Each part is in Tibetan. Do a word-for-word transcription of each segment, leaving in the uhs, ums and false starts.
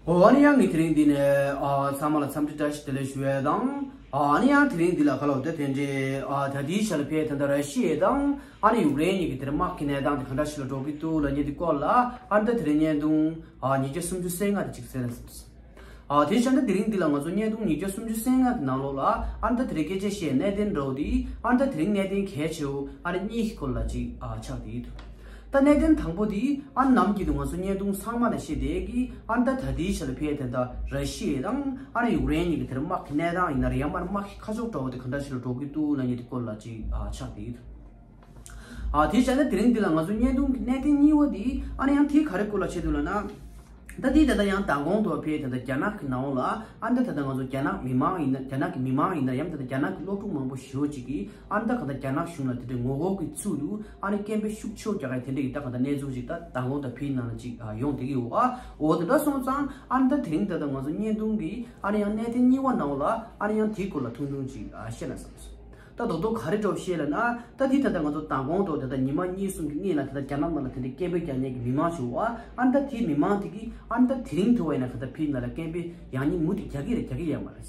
ཨོ་ཨ་ནི་ཡང་ངས་དེ་རིང་འདི་ནས་ཨ་ཚང་མ་ལ་འཚམས་འདྲི་བཀྲ་ཤིས་བདེ་ལེགས་ཞུ་ཡས་དང་། ཨ་ནི་ཡང་དེ་རིང་འདི་ལ་ག་ལ་འོ་དེ་དེ་འདྲའི་ཨ་ད་ལྟའི་ཆ་ལ་ཕེ་ད་ལྟ་ར་ཤི་ཡ་དང་ཨ་ནི་ཡུཀ་རེན་གཉིས་ཀྱི་དེར་དམག་གི་གནས་སྟངས་དེ་ག་འདྲ་ཞིག་ལ་འགྲོ་གི་འདུག་ལབ་མཁན་དེ་སྐོར་ལ་ཨ་ནི་ད་དེ་རིང་བརྙན་ཐུང་ཨ་ཉིས་བརྒྱ་སུམ་ཅུ་སོ་ལྔ་དེ་ཅིག་གསན་ན་བསམས། ཨ་དེ་བྱས་ན་དེ་རིང་འདི་ལ་ང་ཚོ་བརྙན་ཐུང་ཉིས་བརྒྱ་སུམ་ཅུ་སོ་ལྔ་གི་ནང་ལོགས་ལ་ཨ་ནི་ད་དེ་རིང་སྐད་ཆ་བཤད་གནད་དོན་འདྲ་བོ་དེ་ཨ་ནི་ད་དེ་རིང་གནད་དོན་གལ་ཆེ་བོ་ཨ་ནི་གཉིས་ཀྱི་སྐོར་ལ་ཅིག་ཨ་ཆགས་བསྡད་ཡོད། ད་གནད་དོན་དང་པོ་དེ་ཨ་ནི་ནམ་རྒྱུན་དུ་ང་ཚོ་བརྙན་ཐུང་ཚང་མ་ལ་བཤད་བསྡད་ཀྱི་ཨ་ནི་ད་ད་ལྟའི་ཆ་ལ་ཕེ་ད་ལྟ་ར་ཤི་ཡ་དང་ཨ་ནི་ཡུཀ་རེན་གཉིས་ཀྱི་དེར་དམག་གི་གནས་སྟངས་ཡིན་ན་རེད། ཡང་མིན་ན་དམག་གི་ཁ་ཕྱོགས་འདྲ་བོ་དེ་ག་འདྲ་ཞིག་ལ་འགྲོ་གི་འདུག་ལབ་མཁན་དེ་སྐོར་ལ་ཅིག་ཨ་ཆགས་བསྡད་ཡོད། ཨ་དེ་བྱས་ན་དེ་རིང་འདི་ལ་ང་ཚོ་བརྙན་ཐུང་གི་གནད་དོན་གཉིས་པ་དེ་ཨ་ནི་ཡང་དེ་ག་རེ་སྐོར་ལ་བཤད་འདུག་ལབ་ན། ད་དེ་ད་ལྟ་ཡང་མདང་དགོང་དུ་ཕེ་ད་ལྟ་རྒྱ་ནག་གི་ནང་ལ་ཨ་ནི་ད་ད་ལྟ་ང་ཚོ་རྒྱ་ནག་མི་མང་ཡིན་ན་རྒྱ་ནག་གི་མི་མང་ཡིན་ན་ཡང་ད་ལྟ་རྒྱ་ནག་གི་སློབ་ཕྲུག་མང་པོ་ཞེ་པོ་ཅིག་གིས་ཨ་ནི་ད་ག་ད་རྒྱ་ནག་གཞུང་ལ་དེ་འདྲའི་ངོ་རྒོལ་གྱི་ཚུལ་དུ་ཨ་ནི་སྐད་འབོད་ཤུགས་ཆེ་བོ་རྒྱག་ཡ་དེ་འདྲ་གི་ད་ག་ད་གནས་ཚུལ་ཅིག་ད་མདང་དགོང་དུ་ཕེ་ནང་ལ་ཅིག་ཡོང་བསྡད་ཀྱི་ཡོད། འོ་དེ་འདྲ་སོང་ཙང་ཨ་ནི་ད་དེ་རིང་ད་ལྟ་ང་ཚོ་བརྙན་ཐུང་གི་ཨ་ནི་ཡང་གནད་དོན་གཉིས་པ་ནང་ལ་ཨ་ནི་ཡང་དེའི་སྐོར་ལ་ཐུང་ཐུང་ཅིག་བཤད་ན་བསམས་སོང་། ད་རྡོག་རྡོག་ག་རེ་འདྲ་བཤད་ལབ་ན། ད་དེ་ད་ལྟ་ང་ཚོ་མདང་དགོང་དུ་ད་ལྟ་ཉི་མ་གཉིས་གསུམ་གྱི་སྔོན་ལ་ད་ལྟ་རྒྱ་ནག་ནང་ལ་དེ་འདྲའི་སྐད་འབོད་རྒྱག་མཁན་གྱི་མི་མང་ཞིག་འོ་ཨ་ནི་ད་དེའི་མི་མང་དེ་གིས་ཨ་ནི་ད་དེ་རིང་དུ་བ་ཡིན་ན་ག་ད་ཕེ་ནང་ལ་སྐད་འབོད་ཡང་སྙིང་མུ་མཐུད་རྒྱག་གི་རེད་རྒྱག་གི་ཡོད་མ་རེད།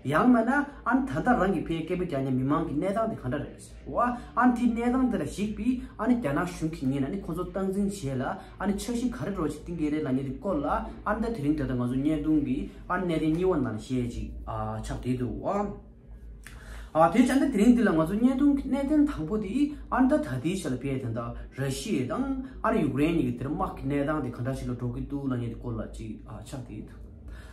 ཡང་མིན་ན་ཨ་ནི་ད་ལྟ་རང་གི་ཕེ་སྐད་འབོད་རྒྱག་མཁན་མི་མང་གི་གནས་སྟངས་དེ་ག་འདྲ་རེད་འོ་ཨ་ནི་དེའི་གནས་སྟངས་དེ་ལ་གཞིགས་པའི་ཨ་ནི་རྒྱ་ནག་གཞུང་གི་ངོས་ནས་ཨ་ནི་ཁོང་ཚོ་སྟངས་འཛིན་བྱས་ལ་ཨ་ནི་འཆར་གཞི་ག་རེ་འདྲ་ཞིག་བཏིང་གི་རེད་ལབ་མཁན་དེ་སྐོར་ལ་ཨ་ནི་ད་དེ་རིང་ད་ལྟ་ང་ཚོ་བརྙན་ཐུང་གི་ཨ་ནི་གནད་དོན་གཉིས་པ་ནང་ལ་བཤད་ཅིག་ཨ་ཆགས་བསྡད་འདུག་འོ། ཨ་དེ་བྱས་ན་དེ་རིང་འདི་ལ་ང་ཚོ་བརྙན་ཐུང་གི་གནད་དོན་དང་པོ་དེ་ཨ་ནི་ད་ད་ལྟའི་ཆ་ལ་ཕེ་ད་ལྟ་ར་ཤི་ཡ་དང་ཨ་ནི་ཡུཀ་རེན་གཉིས་ཀྱི་དེར་དམག་གི་གནས་སྟངས་དེ་ག་འདྲ་ཞིག་ལ་འགྲོ་གི་འདུག་ལབ་མཁན་དེ་སྐོར་ལ་ཅིག་ཨ་ཆགས་བསྡད་འདུག་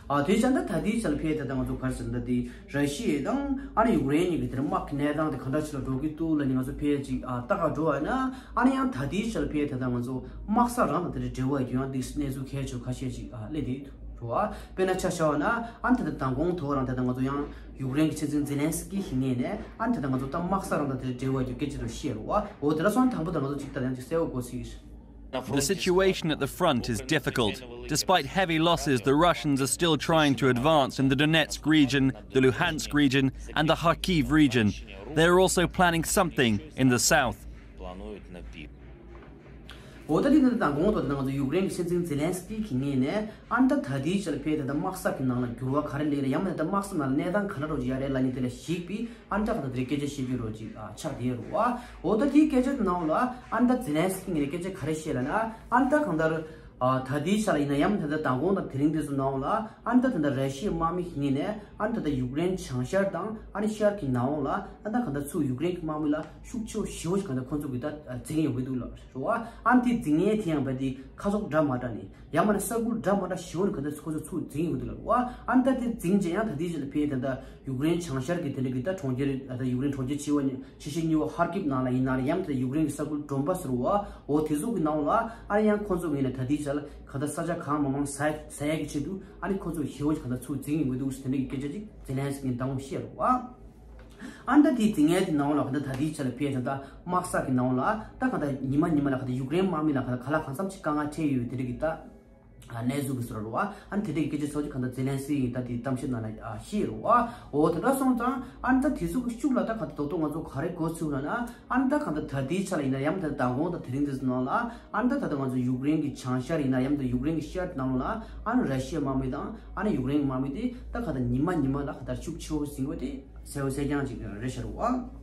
ཨ་དེ་བྱས་ན་ད་ལྟའི་ཆ་ལ་ཕེ་ད་ལྟ་ང་ཚོ་ག་རེ་ཟེར་ན་ད་དེ་ར་ཤི་ཡ་དང་ཨ་ནི་ཡུཀ་རེན་གཉིས་ཀྱི་དེར་དམག་གི་གནས་སྟངས་དེ་ག་འདྲ་ཞིག་ལ་འགྲོ་གི་འདུག་ལབ་ནས་ང་ཚོ་ཕེ་ཅིག་ཨ་ལྟ་ག་འགྲོ་བ་ཡིན་ན་ཨ་ནི་ཡང་ད་ལྟའི་ཆ་ལ་ཕེ་ད་ལྟ་ང་ཚོ་དམག་ས་རང་དང་དེ་འདྲའི་འབྲེལ་བ་ཡོད་ཡང་དེ་གནས་ཚུལ་གལ་ཆེ་བ་ཁ་ཤས་ཅིག་ཨ་སླེབས་བསྡད་འདུག་རེད་བ། དཔེར་ན་ཆ་བཞག་པ་ན་ཨ་ནི་ད་ལྟ་མདང་དགོང་དུ་རང་ད་ལྟ་ང་ཚོ་ཡང་ཡུཀ་རེན་གྱི་སྲིད་འཛིན་ཛེ་ལན་སི་ཀི་ཞིག་ངོས་ནས་ཨ་ནི་ད་ལྟ་ང་ཚོ་ད་དམག་ས་རང་དང་དེ་འབྲེལ་བ་ཡོད་སྐད་ཆ་དུ་བཤད་རེད་བ། འོ་དེ་འདྲ་སོང་དང་པོ་ད་ང་ཚོ་ཅིག་ད་ཡང་ཅིག་གསལ་བོ་གོ་སྲིད། The situation at the front is difficult. Despite heavy losses, the Russians are still trying to advance in the Donetsk region, the Luhansk region, and the Kharkiv region. They are also planning something in the south. Плануют на пик. འོ་ད་དེ་ད་ལྟ་དང་གོང་དུ་ད་ང་ཚོ་ཡུཀ་རེན་གྱི་སྲིད་འཛིན་ཛེ་ལན་སི་ཀི་གི་ངོས་ནས་ཨ་ནི་ད་ད་ལྟའི་ཆར་ཕེ་ད་ལྟ་དམག་ས་གི་ནང་ལ་འགྱུར་བ་ག་རེ་སླེབས་རེད། ཡང་མིན་ད་དམག་ས་ནང་ལ་གནས་སྟངས་ག་འདྲ་རོ་ཡ་རེད་ལབ་ནི་དེ་ལ་གཞིགས་པའི་ཨ་ནི་ད་ག་ད་དེ་རེ་སྐད་ཆ་བཤད་རྒྱུ་རོ་ཅིག་ཨ་ཆགས་བསྡད་རོ་བ། འོ་ད་དེའི་སྐད་ཆ་ནང་ལ་ཨ་ནི་ད་ཛེ་ལན་སི་ཀི་ངོས་ནས་སྐད་ཆ་ག་རེ་བཤད་ལབ་ན་ཨ་ནི་ད་གང་ལྟར་ཨ་ད་ལྟའི་ཆར་ཡིན་ན་ཡང་མིན་ད་ལྟ་དང་གོང་དང་དེ་རིང་དེ་ཚོ་ནང་ལ་ཨ་ནི་ད་ད་ལྟ་ར་ཤི་ཡའི་དམག་མི་གི་ངོས་ནས་ཨ་ནི་ད་ལྟ་ཡུཀ་རེན་བྱང་ཤར་དང་ཨ་ནི་ཤར་གྱི་ནང་ལ་ཨ་ནི་ད་གང་ལྟར་ཚུར་ཡུཀ་རེན་གྱི་དམག་མི་ལ་ཤུགས་ཆེ་བོ་ཞེ་བོ་ཞིག་གང་ལྟར་ཁོང་ཚོ་གི་ད་འཛིང་ཡོང་གི་འདུག་ལབ་རེད་བ། ཨ་ནི་དེ་འཛིང་ཡས་དེ་ཡང་བས་དེ་ཁ་ཕྱོགས་འདྲ་མ་འདྲ་ནས་ཡང་མིན་ན་ས་ཁུལ་འདྲ་མ་འདྲ་ཞེ་བོ་ནས་གང་ལྟར་ཁོང་ཚོ་ཚུར་འཛིང་ཡོང་གི་འདུག་ལབ་རེད་བ། ཨ་ནི་ད་དེ་འཛིང་རྗེས་ཡང་ད་དེའི་རྗེས་ལ་ཕེ་ད་ལྟ་ཡུཀ་རེན་བྱང་ཤར་གྱི་དེ་འདྲ་གི་ད་གྲོང་ཁྱེར་ད་ལྟ་ཡུཀ་རེན་གྲོང་ཁྱེར་ཆེ་བ་ཆེ་ཤོས་གཉིས་པ་ཧར་ཀིབ་ནང་ལ་ཡིན་ན་རེད། ཡང་ད་ལྟ་ཡུཀ་རེན་གྱི་ས་ཁུལ་ཌོན་བྷ་སི་རེད་བ། འོ་དེ་ཚོ་གི་ནང་ལ་ཨ་ནི་ཡང་ཁོང་ཚོ་ངོས་ནས་ད་དེའི་རྗེས་ལ་གང་ལྟར་ས་ཆ་གང་མང་མང་ཟ་ཟ་ཡས་ཀྱི་ཆེད་དུ་ཨ་ནི་ཁོང་ཚོ་ཞེ་བོ་ཞིག་གང་ལྟར་ཚུར་འཛིང་ཡོང་གི་འདུག་ཟེར་དེ་འདྲ་གི་སྐད་ཆ་ཅིག་ཛེ་ལན་སི་ཀི་ངོས་ནས་མདང་དགོང་བཤད་རེད་བ། ཨ་ནི་ད་དེའི་འཛིང་ཡས་དེ་ནང་ལ་གང་ལྟར་ད་དེའི་རྗེས་ལ་ཕེ་ད་ལྟ་དམག་ས་གི་ནང་ལ་ད་གང་ལྟར་ཉི་མ་ཉི་མ་ལ་གང་ལྟར་ཡུཀ་རེན་དམག་མི་ལ་གང་ལྟར་ག་ལ་གང་འཚམ་ཅིག་དཀའ་ངལ་འཕྲད་ཡོད་པའི་དེ་འདྲ་གི་ད་གནས་ཚུལ་གྱི་བཟོ་འདྲ་རེད་བ། ཨ་ནི་དེ་འདྲའི་སྐད་ཆ་ཚོ་ཅིག་གང་ལྟར་ཛེ་ལན་སི་ཀི་ཡིས་ད་དེའི་གཏམ་བཤད་ནང་ལ་ཨ་བཤད་རེད་བ། འོ་དེ་འདྲ་སོང་ཙང་ཨ་ནི་ད་དེ་ཚོ་གི་ཤུགས་ལ་ད་གང་ལྟར་རྡོག་རྡོག་ང་ཚོ་ག་རེ་གོ་ཚུལ་ལབ་ན་ཨ་ནི་ད་གང་ལྟར་ད་ལྟའི་ཆ་ལ་ཡིན་ན་ཡང་ད་མདང་དགོང་དང་དེ་རིང་དེ་ཚོ་ནང་ལ་ཨ་ནི་ད་ད་ལྟ་ང་ཚོ་ཡུཀ་རེན་གྱི་བྱང་ཤར་ཡིན་ན་ཡང་ད་ཡུཀ་རེན་གྱི་ཤར་ནང་ལ་ཨ་ནི་ར་ཤི་ཡའི་དམག་མི་དང་ཨ་ནི་ཡུཀ་རེན་གྱི་དམག་མི་དེ་ད་གང་ལྟར་ཉི་མ་ཉི་མ་ལ་གང་ལྟར་ཤུགས་ཆེ་བོ་ཟིན་པ་དེ་གསལ་པོ་གསལ་རྐྱང་ཅིག་རེད་ཤག་རེད་བ།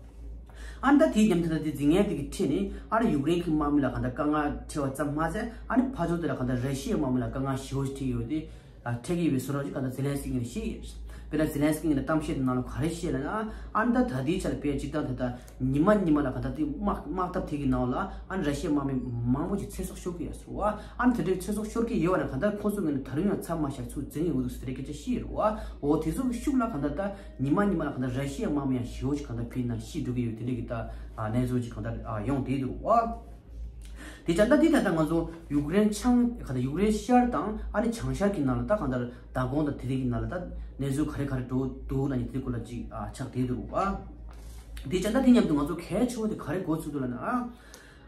ཨ་ནི་ད་དེའི་མཉམ་དུ་ད་དེ་འཛིང་ཡས་དེ་གི་ཁྲིད་ནས་ཨ་ནི་ཡུཀ་རེན་གྱི་དམག་མི་ལ་གང་ལྟར་དཀའ་ངལ་འཕྲད་པ་ཙམ་མ་ཟད་ཨ་ནི་ཕར་ཕྱོགས་དེ་ལ་གང་ལྟར་ར་ཤི་ཡའི་དམག་མི་ལ་དཀའ་ངལ་ཞེ་པོ་ཞིག་འཕྲད་ཡོད་དེ། ཨ་འཕྲད་ཀྱི་ཡོད་པའི་བཟོ་འདྲ་ཅིག་གང་ལྟར་ཛེ་ལན་སི་ཀི་ངོས་ནས་བཤད་ཡོད། དཔེར་ན་ཛེ་ལན་སི་ཀི་ངོས་ནས་གཏམ་བཤད་དེ་ནང་ལ་ག་རེ་བཤད་ལབ་ན་ཨ་ནི་ད་ད་ལྟའི་ཆ་ལ་དཔེ་སྤྱིར་བཏང་དེ་ད་ཉི་མ་ཉི་མ་ལ་གང་ལྟར་དེ་དམག་དམག་འཐབ་དེ་གི་ནང་ལ་ཨ་ནི་ར་ཤི་ཡའི་དམག་མི་མང་པོ་ཅིག་ཚེ་སྲོག་ཤོར་གྱི་ཡོད་ཟེར་བ། ཨ་ནི་དེ་འདྲའི་ཚེ་སྲོག་ཤོར་གྱི་ཡོད་པ་ན་གང་ལྟར་ཁོ་ཚོ་ངོས་ནས་ད་རུང་ཡང་མཚམས་མ་བཞག་ཚུར་འཛིང་ཡོང་གི་འདུག་ཟེར་དེ་སྐད་ཆ་བཤད་ཡོད་རེད་བ། འོ་དེ་ཚོ་གི་ཤུགས་ལ་གང་ལྟར་ད་ཉི་མ་ཉི་མ་ལ་གང་ལྟར་ར་ཤི་ཡའི་དམག་མི་ཡང་ཞེ་པོ་ཅིག་གང་ལྟར་ཕེ་ནང་ཤི་འགྲོ་གི་ཡོད་དེ་འདྲ་གི་ད་ཨ་གནས་ཚུལ་ཅིག་གང་ལྟར་ཨ་ཡོང་བསྡད་འདུག་བ། དེ་བྱས་ན་ད་འདི་ད་ལྟ་ང་ཚོ་ཡུཀ་རེན་བྱང་གང་ལྟར་ཡུཀ་རེན་ཤར་དང་ཨ་ནི་བྱང་ཤར་གྱི་ནང་ལ་ད་གང་ལྟར་མདང་དགོང་དང་དེ་རིང་གི་ནང་ལ་ད་གནས་ཚུལ་ག་རེ་ག་རེ་འགྲོ་འདུག་ལབ་ནས་དེ་སྐོར་ལ་ཅིག་ཨ་ཆགས་བསྡད་འདུག་བ། དེ་བྱས་ན་ད་དེ་མཉམ་དུ་ང་ཚོ་གལ་ཆེ་བོ་དེ་ག་རེ་གོ་ཚུལ་འདུག་ལབ་ན།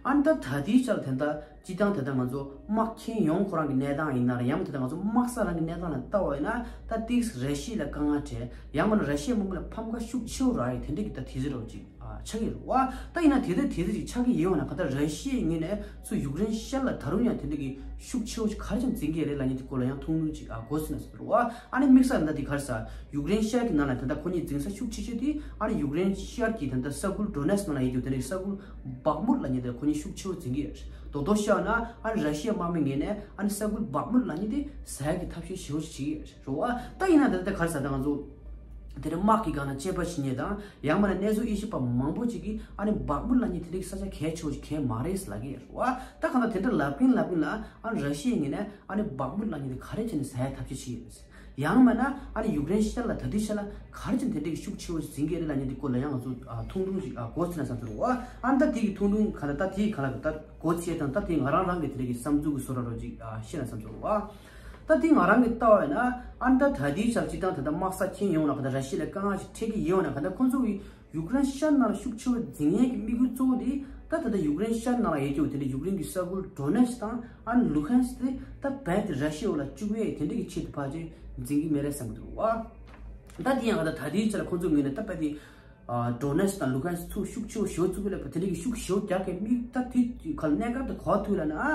ཨ་ནི་ད་ད་ལྟའི་ཆ་ལ་དེ་འདྲ་སྤྱིར་བཏང་དེ་འདྲ་ང་ཚོ་དམག་ཁྱོན་ཡོངས་ཁོ་རང་གི་གནས་སྟངས་ཡིན་ན་རེད། ཡང་མིན་དེ་འདྲ་ང་ཚོ་དམག་ས་རང་གི་གནས་སྟངས་ལ་ལྟ་བ་ཡིན་ན་ད་ཏིག་ར་ཤི་ཡ་ལ་དཀའ་ངལ་འཕྲད། ཡང་མིན་ན་ར་ཤི་ཡའི་དམག་མི་ལ་ཕམ་ཁ་ཤུགས་ཆེ་བོ་རག་ཡོད་དེ་འདྲ་གི་ད་དེ་ཟེར་རོ་ཅིག་ཨ་ ཆགས་ཀྱི་རེད་བ། ད་ཡིན་ན་དེ་ལྟར་དེ་ལྟར་ཅིག་ཆགས་ཀྱི་ཡོད་ན་ག་ད་ར་ཤི་ཡའི་ངོས་ནས་ཚུར་ཡུཀ་རེན་ཤར་ལ་ད་རུང་ཡང་དེ་འདྲ་གི་ཤུགས་ཆེ་བོ་ཞིག་ག་རེ་བྱས་ནས་འཛིང་གི་རེད་ལབ་མཁན་དེ་སྐོར་ལ་ཡང་ཐུང་ཐུང་ཅིག་ཨ་མགོ་ཚོས་ན་ཟེར་བ། ཨ་ནི་དམིགས་བསལ་ད་དེ་ག་རེ་ཟེར། ཡུཀ་རེན་ཤར་གྱི་ནང་ལ་ད་ལྟ་ཁོ་གཉིས་འཛིང་ས་ཤུགས་ཆེ་ཤོས་དེ་ཨ་ནི་ཡུཀ་རེན་ཤར་གྱི་ད་ལྟ་ས་ཁུལ་ཌོ་ནེ་སི་ནང་ལ་ཡོད་རྒྱུ་དེ་འདྲ་གི་ས་ཁུལ་བག་མུར་ལབ་མཁན་དེ་ཁོ་གཉིས་ཤུགས་ཆེ་བོ་འཛིང་གི་ཡོད་རེད། རྡོག་རྡོག་བཤད་ན་ཨ་ནི་ར་ཤི་ཡ་དམག་མི་ངོས་ནས་ཨ་ནི་ས་ཁུལ་བག་མུར་ལབ་མཁན་དེ་ཟ་ཡག་གི་ཐབས་ཤེས་ཞེ་པོ་ཅིག་བྱེད་ཀྱི་ཡོད་རེད། རེད་བ། ད་ཡིན་ན་ད་ལྟ་ག་རེ་ཟེར། ད་ང་ཚོ་དེ་འདྲ་དམག་གི་སྒང་ལ་དཔྱད་པ་བྱེད་མཁན་དང་ཡང་མིན་ན་གནས་ཚུལ་དབྱེ་ཞིབ་པ་མང་པོ་ཅིག་གིས་ཨ་ནི་བག་མུར་ལབ་མཁན་དེ་འདྲའི་ས་ཆ་གལ་ཆེ་བོ་ཞིག་གང་ཡང་མ་རེད་ལབ་ཀྱི་ཡོད་རེད་བ། ད་གང་ལྟར་དེ་འདྲ་ལབ་ཀྱིན་ལབ་ཀྱིན་ལ་ཨ་ནི་ར་ཤི་ཡའི་ངོས་ནས་ཨ་ནི་བག་མུར་ལབ་མཁན་དེ་ག་རེ་བྱས་ནས་ཟ་ཡག་ཐབས་ཤེས་བྱེད་ཀྱི་ཡོད་རེད། ཡང་མིན་ན་ཨ་ནི་ཡུཀ་རེན་ཤར་ལ་ད་ལྟའི་ཆ་ལ་ག་རེ་བྱས་ནས་དེ་འདྲའི་ཤུགས་ཆེ་བོ་ཞིག་འཛིང་གི་རེད་ལབ་མཁན་དེ་སྐོར་ལ་ཡང་ང་ཚོ་ཨ་ཐུང་ཐུང་ཞིག་ཨ་མགོ་ཚོས་ན་བསམ་ཚུལ་རེད་བ། ཨ་ནི་ད་དེ་གི་ཐུང་ཐུང་ག་ལ་ད་དེ་ག་ལ་ད་མགོ་ཚོས་དང་ད་དེ་ང་རང་རང་གི་དེ་འདྲའི་གི་བསམ་ཚུལ་གི་བཟོ་འདྲ་རོ་ཅིག་ཨ་བཤད་ན་བསམ་ཚུལ་རེད་བ། ད་དེ་ང་རང་གི་ལྟ་བ་ཡིན་ན་ཨ་ནི་ད་ད་ལྟའི་ཆར་སྤྱིར་བཏང་ད་ལྟ་དམག་ས་ཁེངས་ཡོང་ན་ག་ད་ར་ཤི་ཡ་ལ་དཀའ་ངལ་ཞིག་འཕྲད་ཀྱི་ཡོད་ན་ག་ད་ཁོང་ཚོ་གི་ཡུཀ་རེན་ཤར་ནང་ལ་ཤུགས་ཆེ་བོ་འཛིང་ཡས་ཀྱི་དམིགས་ཡུལ་གཙོ་བོ་དེ་ད་ད་ལྟ་ཡུཀ་རེན་ཤར་ནང་ལ་ཡོད་རྒྱུ་དེ་འདྲ་ཡུཀ་རེན་གྱི་ས་ཁུལ་ཌོ་ནེ་སི་དང་ཨ་ནི་ལུ་ཧན་སི་དེ་ད་རྦད་དེ་ར་ཤི་ཡའི་འོག་ལ་བཅུག་ཡས་དེ་འདྲ་གི་ཆེད་དུ་ཕལ་ཆེར་འཛིང་གི་མེད་རེད་བསམ་གྱི་འདུག་བ། ད་དེ་ཡང་ག་ད་ད་ལྟའི་ཆར་ལ་ཁོང་ཚོའི་ངོས་ནས་ད་རྦད་དེ་ཨ་ཌོ་ནེ་སི་དང་ལུ་ཧན་སི་ཚུར་ཤུགས་ཆེ་བོ་ཞེ་པོ་བཙུགས་ཀྱི་ལབ་པ་དེ་འདྲ་གི་ཤུགས་ཞེ་པོ་རྒྱག་གི་མིག་ད་དེ་ག་ལ་གནད་འགག་དེ་ག་པར་ཐུག་ལབ་ན་ཨ་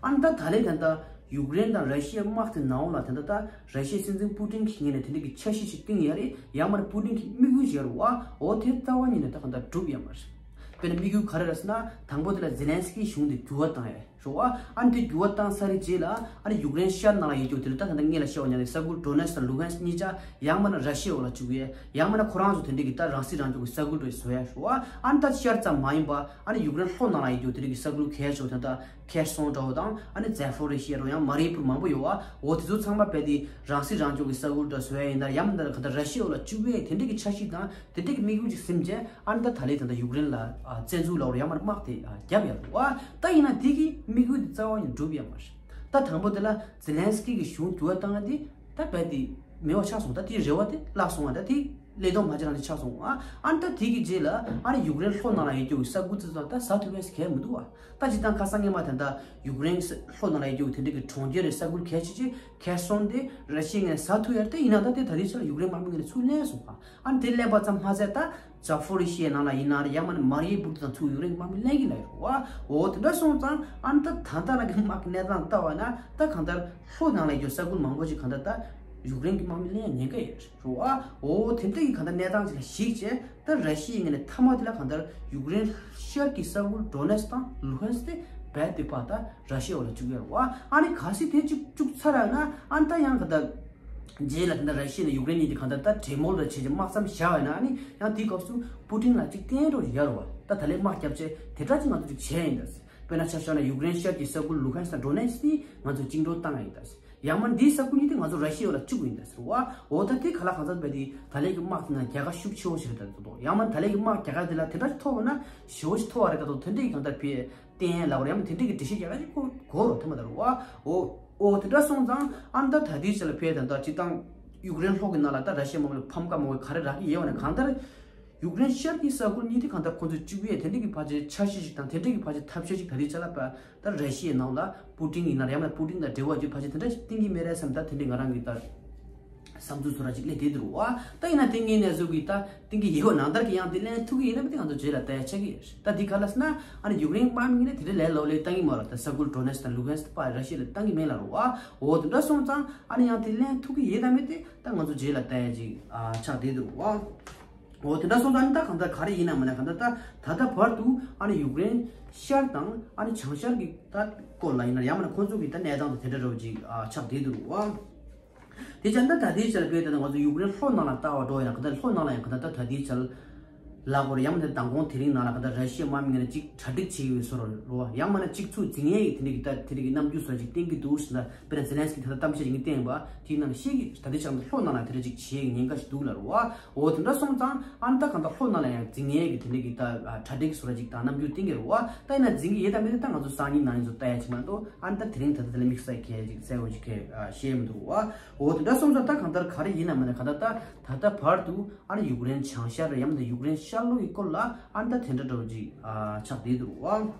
ཨ་ནི་ད་ད་ལན་ད་ད་ཡུཀ་རེན་དང་ར་ཤི་ཡའི་དམག་དེ་ནང་ལ་ད་ད་ད་ར་ཤི་ཡའི་སྲིད་འཛིན་པུ་ཏིན་གྱི་ངོས་ནས་དེ་འདྲ་གི་འཆར་གཞི་ཞིག་བཏིང་ཡོད་རེད། ཡང་མིན་ན་པུ་ཏིན་གྱི་དམིགས་ཡུལ་ཞིག་ཡོད་རེད་བ། འོ་དེ་རྩ་བ་ཉིད་ནས་ད་གང་ལྟར་འགྲུབ་ཡོད་མ་རེད། དཔེར་ན་དམིགས་ཡུལ་ག་རེ་རེད་ཟེར་ན་དང་པོ་དེ་ལ་ཛེ་ལན་སི་ཀི་གཞུང་དེ་འགྱུར་བ་བཏང་ཡས་རེད་བ། ཨ་ནི་དེ་འགྱུར་བ་བཏང་ཚར་བའི་རྗེས་ལ་ཨ་ནི་ཡུཀ་རེན་ཤར་ནང་ལ་ཡོད་རྒྱུ་དེ་ལ་ད་ད་ལྟ་སྔོན་ལ་བཤད་པ་ཉག་གི་ས་ཁུལ་ཌོ་ནེ་སི་དང་ལུ་ཧན་སི་གཉིས་ཆ་ཡང་མིན་ན་ར་ཤི་ཡའི་འོག་ལ་བཅུག་ཡས། ཡང་མིན་ན་ཁོ་རང་ཚོ་དེ་འདྲ་གི་ད་རང་སྲིད་རང་སྐྱོང་གི་ས་ཁུལ་འདྲ་བཟོ་ཡས་རེད་བ། ཨ་ནི་ད་ཤར་ཙམ་མ་ཡིན་པ་ཨ་ནི་ཡུཀ་རེན་ལྷོ་ནང་ལ་ཡོད་རྒྱུ་དེ་འདྲ་གི་ས་ཁུལ་གལ་ཆེ་བོ་དེ་ད་ཁེར་སོང་འདྲ་བོ་དང་ཨ་ནི་ཛ་ཕོ་རི་ཤི་ཡ་རོ་ཡང་མ་རི་པུར་མང་པོ་ཡོད་བ། འོ་དེ་ཚོ་ཚང་མ་རྦད་དེ་རང་སྲིད་རང་སྐྱོང་གི་ས་ཁུལ་འདྲ་བཟོ་ཡ་ཡིན་ན་ཡང་མིན་ན་ག་ད་ར་ཤི་ཡའི་འོག་ལ་བཅུག་ཡས་དེ་འདྲ་གི་འཆར་གཞི་དང་དེ་འདྲ་གི་དམིགས་ཡུལ་ཅིག་ཟིན་བྱས་ཨ་ནི་ད་ད་ལན་ད་ད་ཡུཀ་རེན་ལ་ཨ་བཙན་འཛུལ་ལབ་རེད། ཡང་མིན་ན་དམག་དེ་ཨ་བརྒྱབ་ཡ་རེད་བ། ད་ཡིན་ན་དེ་གི་དམིགས་ཡུལ་དེ་རྩ་བ་ནས་འགྲུབ་ཡ་མ་རེད། ད་དང་པོ་དེ་ལ་ཛེ་ལན་སི་ཀི་གི་གཞུང་འགྱུར་བ་བཏང་ཡ་དེ་ད་རྦད་དེ་མེད་པ་ཆགས་སོང་། ད་དེའི་རེ་བ་དེ་བརླག་སོང་བ། ད་དེ་ལས་དོན་མ་བྱས་རང་དེ་ཆགས་སོང་ཨ། ཨ་ནི་ད་དེ་གི་རྗེས་ལ་ཨ་ནི་ཡུཀ་རེན་ལྷོ་ནང་ལ་ཡོད་རྒྱུ་གི་ས་ཁུལ་ཙི་ཙམ་ད་ཟ་ཐུབ་ཡས་གལ་མི་འདུག་བ། ད་སྤྱིར་བཏང་ཁ་སང་སྔོན་མ་ད་ད་ཡུཀ་རེན་ལྷོ་ནང་ལ་ཡོད་རྒྱུ་དེ་འདྲ་གི་གྲོང་ཁྱེར་རེད། ས་ཁུལ་གལ་ཆེ་ཆེ་ཁེར་སོང་དེ་ར་ཤི་ཡའི་ངོས་ནས་ཟ་ཐུབ་ཡ་རེད། དེ་ཡིན་ན་ད་དེ་ད་ལྟའི་ཆར་ལ་ཡུཀ་རེན་དམག་མི་ངོས་ནས་ཚུར་ལེན་སོང་ཨ། ཨ་ནི་དེ་ལེན་པ་ཙམ་མ་ཟད་ད་ཛ་ཕོ་རི་ཤི་ཡའི་ནང་ལ་ཡིན་ན་རེད། ཡང་མིན་ན་མ་རི་པུར་དང་ཚུར་ཡུཀ་རེན་གྱི་དམག་མི་ལེན་གྱི་ལབ་ཡོད་རེད་བ། འོ་དེ་འདྲ་སོང་ཙང་ཨ་ནི་ད་ད་ལྟ་རང་གི་དམག་གི་གནས་སྟངས་ལྟ་བ་ན་ད་གང་ལྟར་ལྷོ་ནང་ལ་ཡོད་ས་ཁུལ་མང་པོ་ཞིག་གང་ལྟར་ད་ཡུཀ་རེན་གྱི་དམག་མི་ལེན་ཉེན་ཁ་ཡོད་རེད་བ། འོ་དེ་འདྲ་གི་གང་ལྟར་གནས་སྟངས་ཅིག་ལ་གཞིགས་བྱས་ད་ར་ཤི་ཡའི་ངོས་ནས་མཐའ་མ་དེ་ལ་གང་ལྟར་ཡུཀ་རེན་ཤར་གྱི་ས་ཁུལ་ཌོ་ནེ་སི་དང་ལུ་ཧན་སི་དེ་རྦད་དེ་ཕར་ད་ར་ཤི་ཡའི་འོག་ལ་བཅུག་ཡོད་རེད་བ། ཨ་ནི་གལ་སྲིད་དེ་གཅིག་བཅུག་ཚར་ཡ་ན་ཨ་ནི་ད་ཡང་གང་ལྟར་རྗེས་ལ་དེ་འདྲ་ར་ཤི་ཡ་ནས་ཡུཀ་རེན་གཉིས་དེ་གང་ལྟར་ད་གྲོས་མོལ་ར་བྱས་ཀྱི་དམག་མཚམས་བཞག་པ་ཡིན་ན་ཨ་ནི་ཡང་དེའི་སྐབས་སུ་པུ་ཏིན་ལ་གཅིག་བསྟན་འགྲོ་ཡ་རེད་བ། ད་ད་ལན་དམག་བརྒྱབ་བྱས་དེ་འདྲ་ཅིག་ང་ཚོ་ཅིག་བྱས་ཡིན་ད། དཔེར་ན་ཆ་བཞག་ན་ཡུཀ་རེན་ཤར་གྱི་ས་ཁུལ་ལུ་ཧན་སི་དང་ཌོ་ནེ་སི་ནི་ང་ཚོ་བཅིངས་འགྲོལ་བཏང་ཡ་ཡིན་ད། ཡང་མིན་འདིའི་ས་ཁུལ་གཉིས་དེ་ང་ཚོ་ར་ཤི་ཡའི་འོག་ལ་བཅུག་ཡིན་ད་ཟེར་བ། འོ་ད་དེ་ག་ལ་གང་འཚམ་པ་དེ་ད་ལན་གྱི་དམག་དེ་ནང་རྒྱལ་ཁ་ཤུགས་ཆེ་བོ་ཞིག་རེད་ད་ཚོ། ཡང་མིན་ད་ལན་གྱི་དམག་རྒྱལ་ཁ་དེ་ལ་དེ་འདྲ་ཞིག་ཐོབ་པ་ན་ཞེ་པོ་ཞིག་ཐོབ་པ་རེད་ད་ཚོ། དེ་འདྲ་ཡི་གང་ལྟར་ཕེ་བསྟན་ལབ་རེད། ཡང་མིན་དེ་འདྲ་གི་འགྲེལ་བཤད་རྒྱག་ཡ་ཅིག་དགོས་དགོས་རེད་ཐ་མ་ད་རུ་བ། འོ་འོ་དེ་འདྲ་སོང་ཙང་ཨ་ནི་ད་ད་ལྟའི་ཆ་ལ་ཕེ་ད་ད་སྤྱིར་བཏང་ཡུཀ་རེན་ལྷོ་གི་ནང་ལ་ད་ར་ཤི་ཡ་མ་མོ་ལ་ཕམ་ཁ་མ་མོ་ག་རེ་རག་གི་ཡོད་བ་ན་གང་ལྟར་ཡུཀ་རེན་ཤར་གྱི་ས་ཁུལ་གཉིས་དེ་གང་ལྟར་ཁོ་ཚོས་བཅུག་ཡས་དེ་འདྲ་གི་ཕལ་ཆེར་འཆར་གཞི་ཞིག་དང་དེ་འདྲ་གི་ཕལ་ཆེར་ཐབས་ཤེས་ཤིག་ད་ལྟའི་ཆ་ལ་ཕ་ད་ར་ཤི་ཡའི་ནང་ལ་པུ་ཏིན་ཡིན་ན་རེད། ཡང་ན་པུ་ཏིན་དང་འབྲེལ་བ་བརྒྱུད་ཕལ་ཆེར་དེ་འདྲ་ཞིག་བསྟན་གྱི་མེད་རེད་བསམ། ད་དེ་འདྲའི་ང་རང་གི་ད་བསམ་ཚུལ་ཚོ་ར་ཅིག་སླེབས་བསྡད་འདུག་བ། ད་ཡིན་ན་དེ་ངའི་གནས་ཚུལ་གྱི་ད་བསྟན་གྱི་ཡོད་ནང་ལྟར་གྱི་ཡང་དེ་ལན་ཐུག་གི་ཡིན་ན་མི་དེ་ང་ཚོ་རྗེས་ལ་ལྟ་ཡ་ཆགས་ཀྱི་ཡོད་རེད། ད་འདི་ག་ལ་ཟེར་ན་ཨ་ནི་ཡུཀ་རེན་དམག་མི་ངོས་ནས་དེ་འདྲ་ལས་སླ་པོ་ལས་བཏང་གི་མ་རེད། ད་ས་ཁུལ་ཌོ་ནེ་སི་དང་ལུ་ཧན་སི་དེ་ཕར་ར་ཤི་ཡ་ལ་བཏང་གི་མེད་ལབ་རེད་བ། འོ་དེ་འདྲ་སོང་ཙང་ཨ་ནི་ཡང་དེ་ལན་ཐུག་གི་ཡོད་དམ་མེད་དེ་ད་ང་ཚོ་རྗེས་ལ་ལྟ་ཡ་ཅིག་ཨ་ཆགས་བསྡད་འདུག་བ། འོ་དེ་འདྲ་སོང་ཙང་ཨ་ནི་ད་གང་ལྟར་ག་རེ་ཡིན་ན་མིན་ན་གང་ལྟར་ད་ད་ལྟ་བར་དུ་ཨ་ནི་ཡུཀ་རེན་ཤར་དང་ཨ་ནི་བྱང་ཤར་གྱི་ད་སྐོར་ལ་ཡིན་ན་ཡང་མིན་ན་ཁོང་ཚོ་གི་ད་གནས་སྟངས་དེ་དེ་འདྲ་རོ་ཅིག་ཨ་ཆགས་བསྡད་འདུག་བ། དེ་བྱས་ན་ད་ལྟའི་ཆར་དཔེ་དེ་ང་ཚོ་ཡུཀ་རེན་ལྷོ་ནང་ལ་ལྟ་བ་འགྲོ་ཡང་ད་ལྷོ་ནང་ལ་ཡང་ད་ལྟ་ད་ལྟའི་ཆར་ལ་གོ་རེ་ཡང་མིན་ད་མདང་དགོང་དེ་རིང་ནང་ལ་ད་ལྟ་ར་ཤི་ཡའི་དམག་མི་ངོས་ནས་གཅིག་གྲ་སྒྲིག་བྱེད་ཀྱི་ཡོད་བཟོ་འདྲ་རེད་བ། ཡང་མིན་ན་གཅིག་ཚུར་འཛིང་ཡས་ཀྱི་དེ་འདྲ་གི་ད་དེ་འདྲ་གི་རྣམ་འགྱུར་བཟོ་འདྲ་ཅིག་བསྟན་གྱི་འདུག་ཟེར་ན། དཔེར་ན་ཛེ་ལན་སི་ཀི་ད་ལྟ་གཏམ་བཤད་ཅིག་བསྟན་པ་དེའི་ནང་ལ་ཤེས་ཀྱི་ད་ལྟའི་ཆར་ད་ལྷོ་ནང་ལ་དེ་འདྲ་ཅིག་བྱེད་ཀྱི་ཉེན་ཁ་ཞིག་འདུག་ལབ་རེད་བ། འོ་དེ་འདྲ་སོང་ཙང་ཨ་ནི་ད་གང་ལྟར་ལྷོ་ནང་ལ་ཡང་འཛིང་ཡས་ཀྱི་དེ་འདྲ་གི་ད་གྲ་སྒྲིག་བཟོ་འདྲ་ཅིག་དང་རྣམ་འགྱུར་བསྟན་གྱི་རེད་བ། ད་ཡིན་ན་འཛིང་གི་ཡོད་དམ་མེད་དེ་ད་ང་ཚོ་སང་ཉིན་གནངས་ཉིན་ཚོ་ལྟ་ཡ་ཅིག་མ་གཏོགས་ཨ་ནི་ད་དེ་རིང་ད་ལྟ་དེ་ལ་དམིགས་བསལ་གལ་ཅིག་གསལ་བོ་ཅིག་གལ་ཤེས་མི་འདུག་བ། འོ་དེ་འདྲ་སོང་ཙང་ད་གང་ལྟར་ག་རེ་ཡིན་ན་མིན་ན་གང་ལྟར་ད་ད་ལྟ་བར་དུ་ཨ་ནི་ཡུཀ་རེན་བྱང་ཤར་ཡང་མིན་ད་ཡུཀ་རེན་ཤར་ལྷོ་ཡི་སྐོར་ལ་ཨ་ནི་ད་དེ་འདྲ་འདྲ་བོ་ཅིག་ཆགས་བསྡད་འདུག་བ།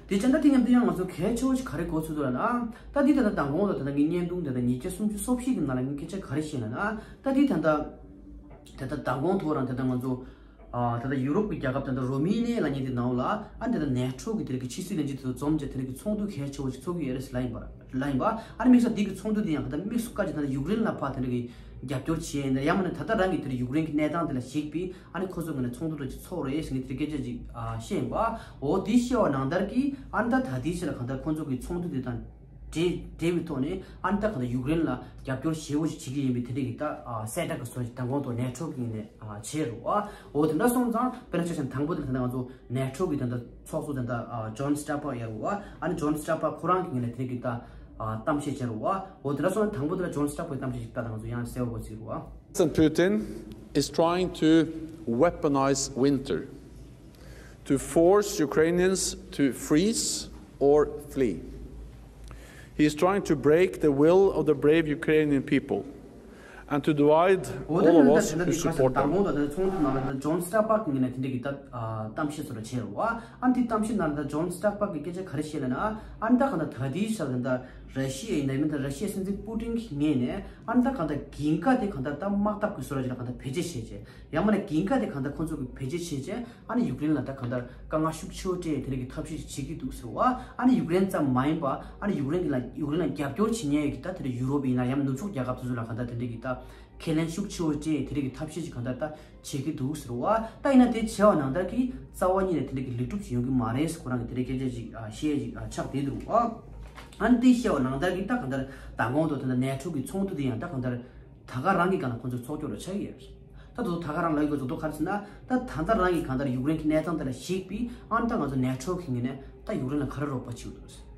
དེ་བྱས་ན་དེ་མཉམ་དུ་ཡང་ང་ཚོ་གལ་ཆེ་བོ་ཞིག་ག་རེ་གོ་ཚུལ་འདུག་ལབ་ན། ད་འདི་ད་ལྟ་མདང་དགོང་ལ་ད་ལྟ་ངའི་བརྙན་ཐུང་ད་ལྟ་ཉིས་བརྒྱ་སུམ་ཅུ་སོ་བཞི་གི་ནང་ལ་ངས་སྐད་ཆ་ག་རེ་བཤད་ལབ་ན། ད་འདི་ད་ལྟ་ད་ལྟ་མདང་དགོང་ཐོག་རང་ད་ལྟ་ང་ཚོ་ ཨ་ད་ལྟ་ཡུ་རོབ་ཀྱི་རྒྱལ་ཁབ་དེ་འདྲ་རོ་མེ་ནི་ཡ་ལབ་མཁན་དེ་ནང་ལ་ཨ་ནི་ད་ལྟ་ནེ་ཊོ་གི་དེ་རིགས་ཀྱི་ཕྱི་སྲིད་བློན་ཆེན་དེ་ཚོ་འཛོམས་བྱས་དེ་རིགས་ཀྱི་ཚོགས་འདུ་གལ་ཆེ་བོ་ཞིག་ཚོགས་ཀྱི་ཡོད་རེད་ལབ་ཡིན་པ་ལབ་ཡིན་པ། ཨ་ནི་དམིགས་བསལ་འདི་གི་ཚོགས་འདུ་དེ་ཡང་ད་ལྟ་དམིགས་སུ་བཀར་གྱི་ད་ལྟ་ཡུཀ་རེན་ལ་ཕར་དེ་འདྲ་གི་རྒྱབ་སྐྱོར་བྱས་ཡིན་ན་ཡང་མིན་ན་ད་ལྟ་རང་གི་དེ་རིགས་ཡུཀ་རེན་གྱི་གནས་སྟངས་དེ་ལ་གཞིགས་པའི་ཨ་ནི་ཁོ་ཚོ་ངོས་ནས་ཚོགས་འདུ་འདྲ་ཅིག་ཚོགས་རེད་ཟེར་ནས་དེ་རིགས་སྐད་ཆ་ཅིག་ཨ་བཤད་ཡིན་པ། འོ་དེ་བཤད་པ་ནང་ལྟར་གྱི་ཨ་ནི་ད་ད་ལྟའི་ཆ་ལ་གང་ལྟར་ཁོ་ཚོ་གི་ཚོགས་འདུ་དེ་དང་འབྲེལ་འབྲེལ་བའི་ཐོག་ནས་ཨ་ནི་ད་གང་ལྟར་ཡུཀ་རེན་ལ་རྒྱབ་སྐྱོར་ཞེ་པོ་ཞིག་བྱེད་ཀྱི་ཡིན་པའི་དེ་འདྲ་གི་ད་ཨ་གསལ་བསྒྲགས་ཀྱི་བཟོ་ཞིག་མདང་དགོང་ཐོག་ནེ་ཊོ་གི་ངོས་ནས་ཨ་བྱས་རེད་བ། འོ་དེ་འདྲ་སོང་ཙང་དཔེར་ན་ཆ་བཞག་ན་དང་པོ་དེ་ལ་ད་ལྟ་ང་ཚོ་ནེ་ཊོ་གི་ད་ལྟ་ཚོགས་གཙོ་དེ་འདྲ་ཨ་ཇོན་སི་ཊོལ་ཊེན་ཡོད་རེད་བ། ཨ་ནི་ཇོན་སི་ཊོལ་ཊེན་ཁོ་རང་གི་ངོས་ནས་དེ་འདྲ་གི་ད་ཨ་གཏམ་བཤད་བྱས་རེད་བ། འོ་དེ་འདྲ་སོང་ཙང་དང་པོ་དེ་ལ་ཇོན་སི་ཊོལ་ཊེན་གྱི་གཏམ་བཤད་ཅིག་ད་ད་ང་ཚོ་ཡང་གསལ་པོ་གོ་ཚིག་རེད་བ། President Putin is trying to weaponize winter, to force Ukrainians to freeze or flee. He is trying to break the will of the brave Ukrainian people and to divide all of us who support them. འོ་ད་ནི་ད་ད་ད་ཚོགས་འདུ་ནང་ལ་ཇོན་སི་ཊོལ་ཊེན་གྱི་ངོས་ནས་དེ་འདྲ་གི་ད་ཨ་གཏམ་བཤད་བཟོ་འདྲ་བྱས་རེད་བ། ཨ་ནི་དེ་གཏམ་བཤད་ནང་ལ་ད་ཇོན་སི་ཊོལ་ཊེན་གྱི་སྐད་ཆ་ག་རེ་བཤད་ལབ་ན་ཨ་ནི་ད་གང་ལྟར་ད་ལྟའི་ཆར་ད་ད་ར་ཤི་ཡའི་ཡིན་ད་མིན་ད་ར་ཤི་ཡའི་སྲིད་འཛིན་པུ་ཏིན་གྱི་ངོས་ནས་ཨ་ནི་ད་གང་ལྟར་འགན་ཁག་དེ་གང་ལྟར་ད་དམག་འཐབ་ཀྱི་བཟོ་འདྲ་ཅིག་ལ་གང་ལྟར་བེད་སྤྱོད་བྱས་བྱས་ཡང་མིན་ན་འགན་ཁག་དེ་གང་ལྟར་ཁོང་ཚོ་གིས་བེད་སྤྱོད་བྱས་བྱས། ཨ་ནི་ཡུཀ་རེན་ལ་ད་གང་ལྟར་དཀའ་ངལ་ཤུགས་ཆེ་བོ་སྤྲད་དེ་རིགས་ཀྱི་ཐབས་ཤེས་ཤིག་བྱེད་ཀྱི་འདུག་ཟེར་བ། ཨ་ནི་ཡུཀ་རེན་ཙམ་མ་ཡིན་པ་ཨ་ནི་ཡུཀ་རེན་གྱི་ལ་ཡུཀ་རེན་ལ་རྒྱབ་སྐྱོར་བྱེད་མཁན་གྱི་ད་དེ་འདྲ་ཡུ་རོབ་ཡིན་ན་ཡང་ནུབ་ཕྱོགས་རྒྱལ་ཁབ་དེ་ཚོ་ལ་གང་ལྟར་དེ་འདྲ་གི་ད་ཁས་ལེན་ཤུགས་ཆེ་བོ་སྤྲད་དེ་རིགས་ཀྱི་ཐབས་ཤེས་ཤིག་གང་ལྟར་ད་བྱེད་ཀྱི་འདུག་ཟེར་བ། ད་ཡིན་ན་དེ་བྱས་པ་ནང་ལྟར་གྱི་རྩ་བ་ཉིད་ནས་དེ་འདྲ་གི་ལེགས་གྲུབ་ཅིག་ཡོང་གི་མ་རེད་ཟེར་ཁོ་རང་གི་དེ་འདྲ་སྐད་ཆ་ཅིག་ཨ་བཤད་ཅིག་ཨ་ཆགས་བསྡད་འདུག་ཨ། ཨ་ནི་དེ་བཤད་པ་ནང་ལྟར་གྱི་ད་གང་ལྟར་མདང་དགོང་དུ་ད་ལྟ་ནེ་ཊོ་གི་ཚོགས་འདུ་དེ་ཡང་ད་གང་ལྟར་ད་ག་རང་གི་སྒང་ལ་ཁོང་ཚོས་ཚོགས་སྐྱོར་ལ་ཆགས་ཀྱི་ཡོད་རེད། ད་དུང་ད་ག་རང་ལ་ཡོད་དགོས་དོ་ག་རེ་ཟེར་ན། ད་ད་ལྟ་རང་གི་གང་ལྟར་ཡུཀ་རེན་གྱི་གནས་སྟངས་དེ་ལ་གཞིགས་པའི་ཨ་ནི་ད་ང་ཚོ་ནེ་ཊོ་གི་ངོས་ནས་ད་ཡུཀ་རེན་ལ་ག་རེ་རོགས་པ་བྱེད་དགོས་རེད།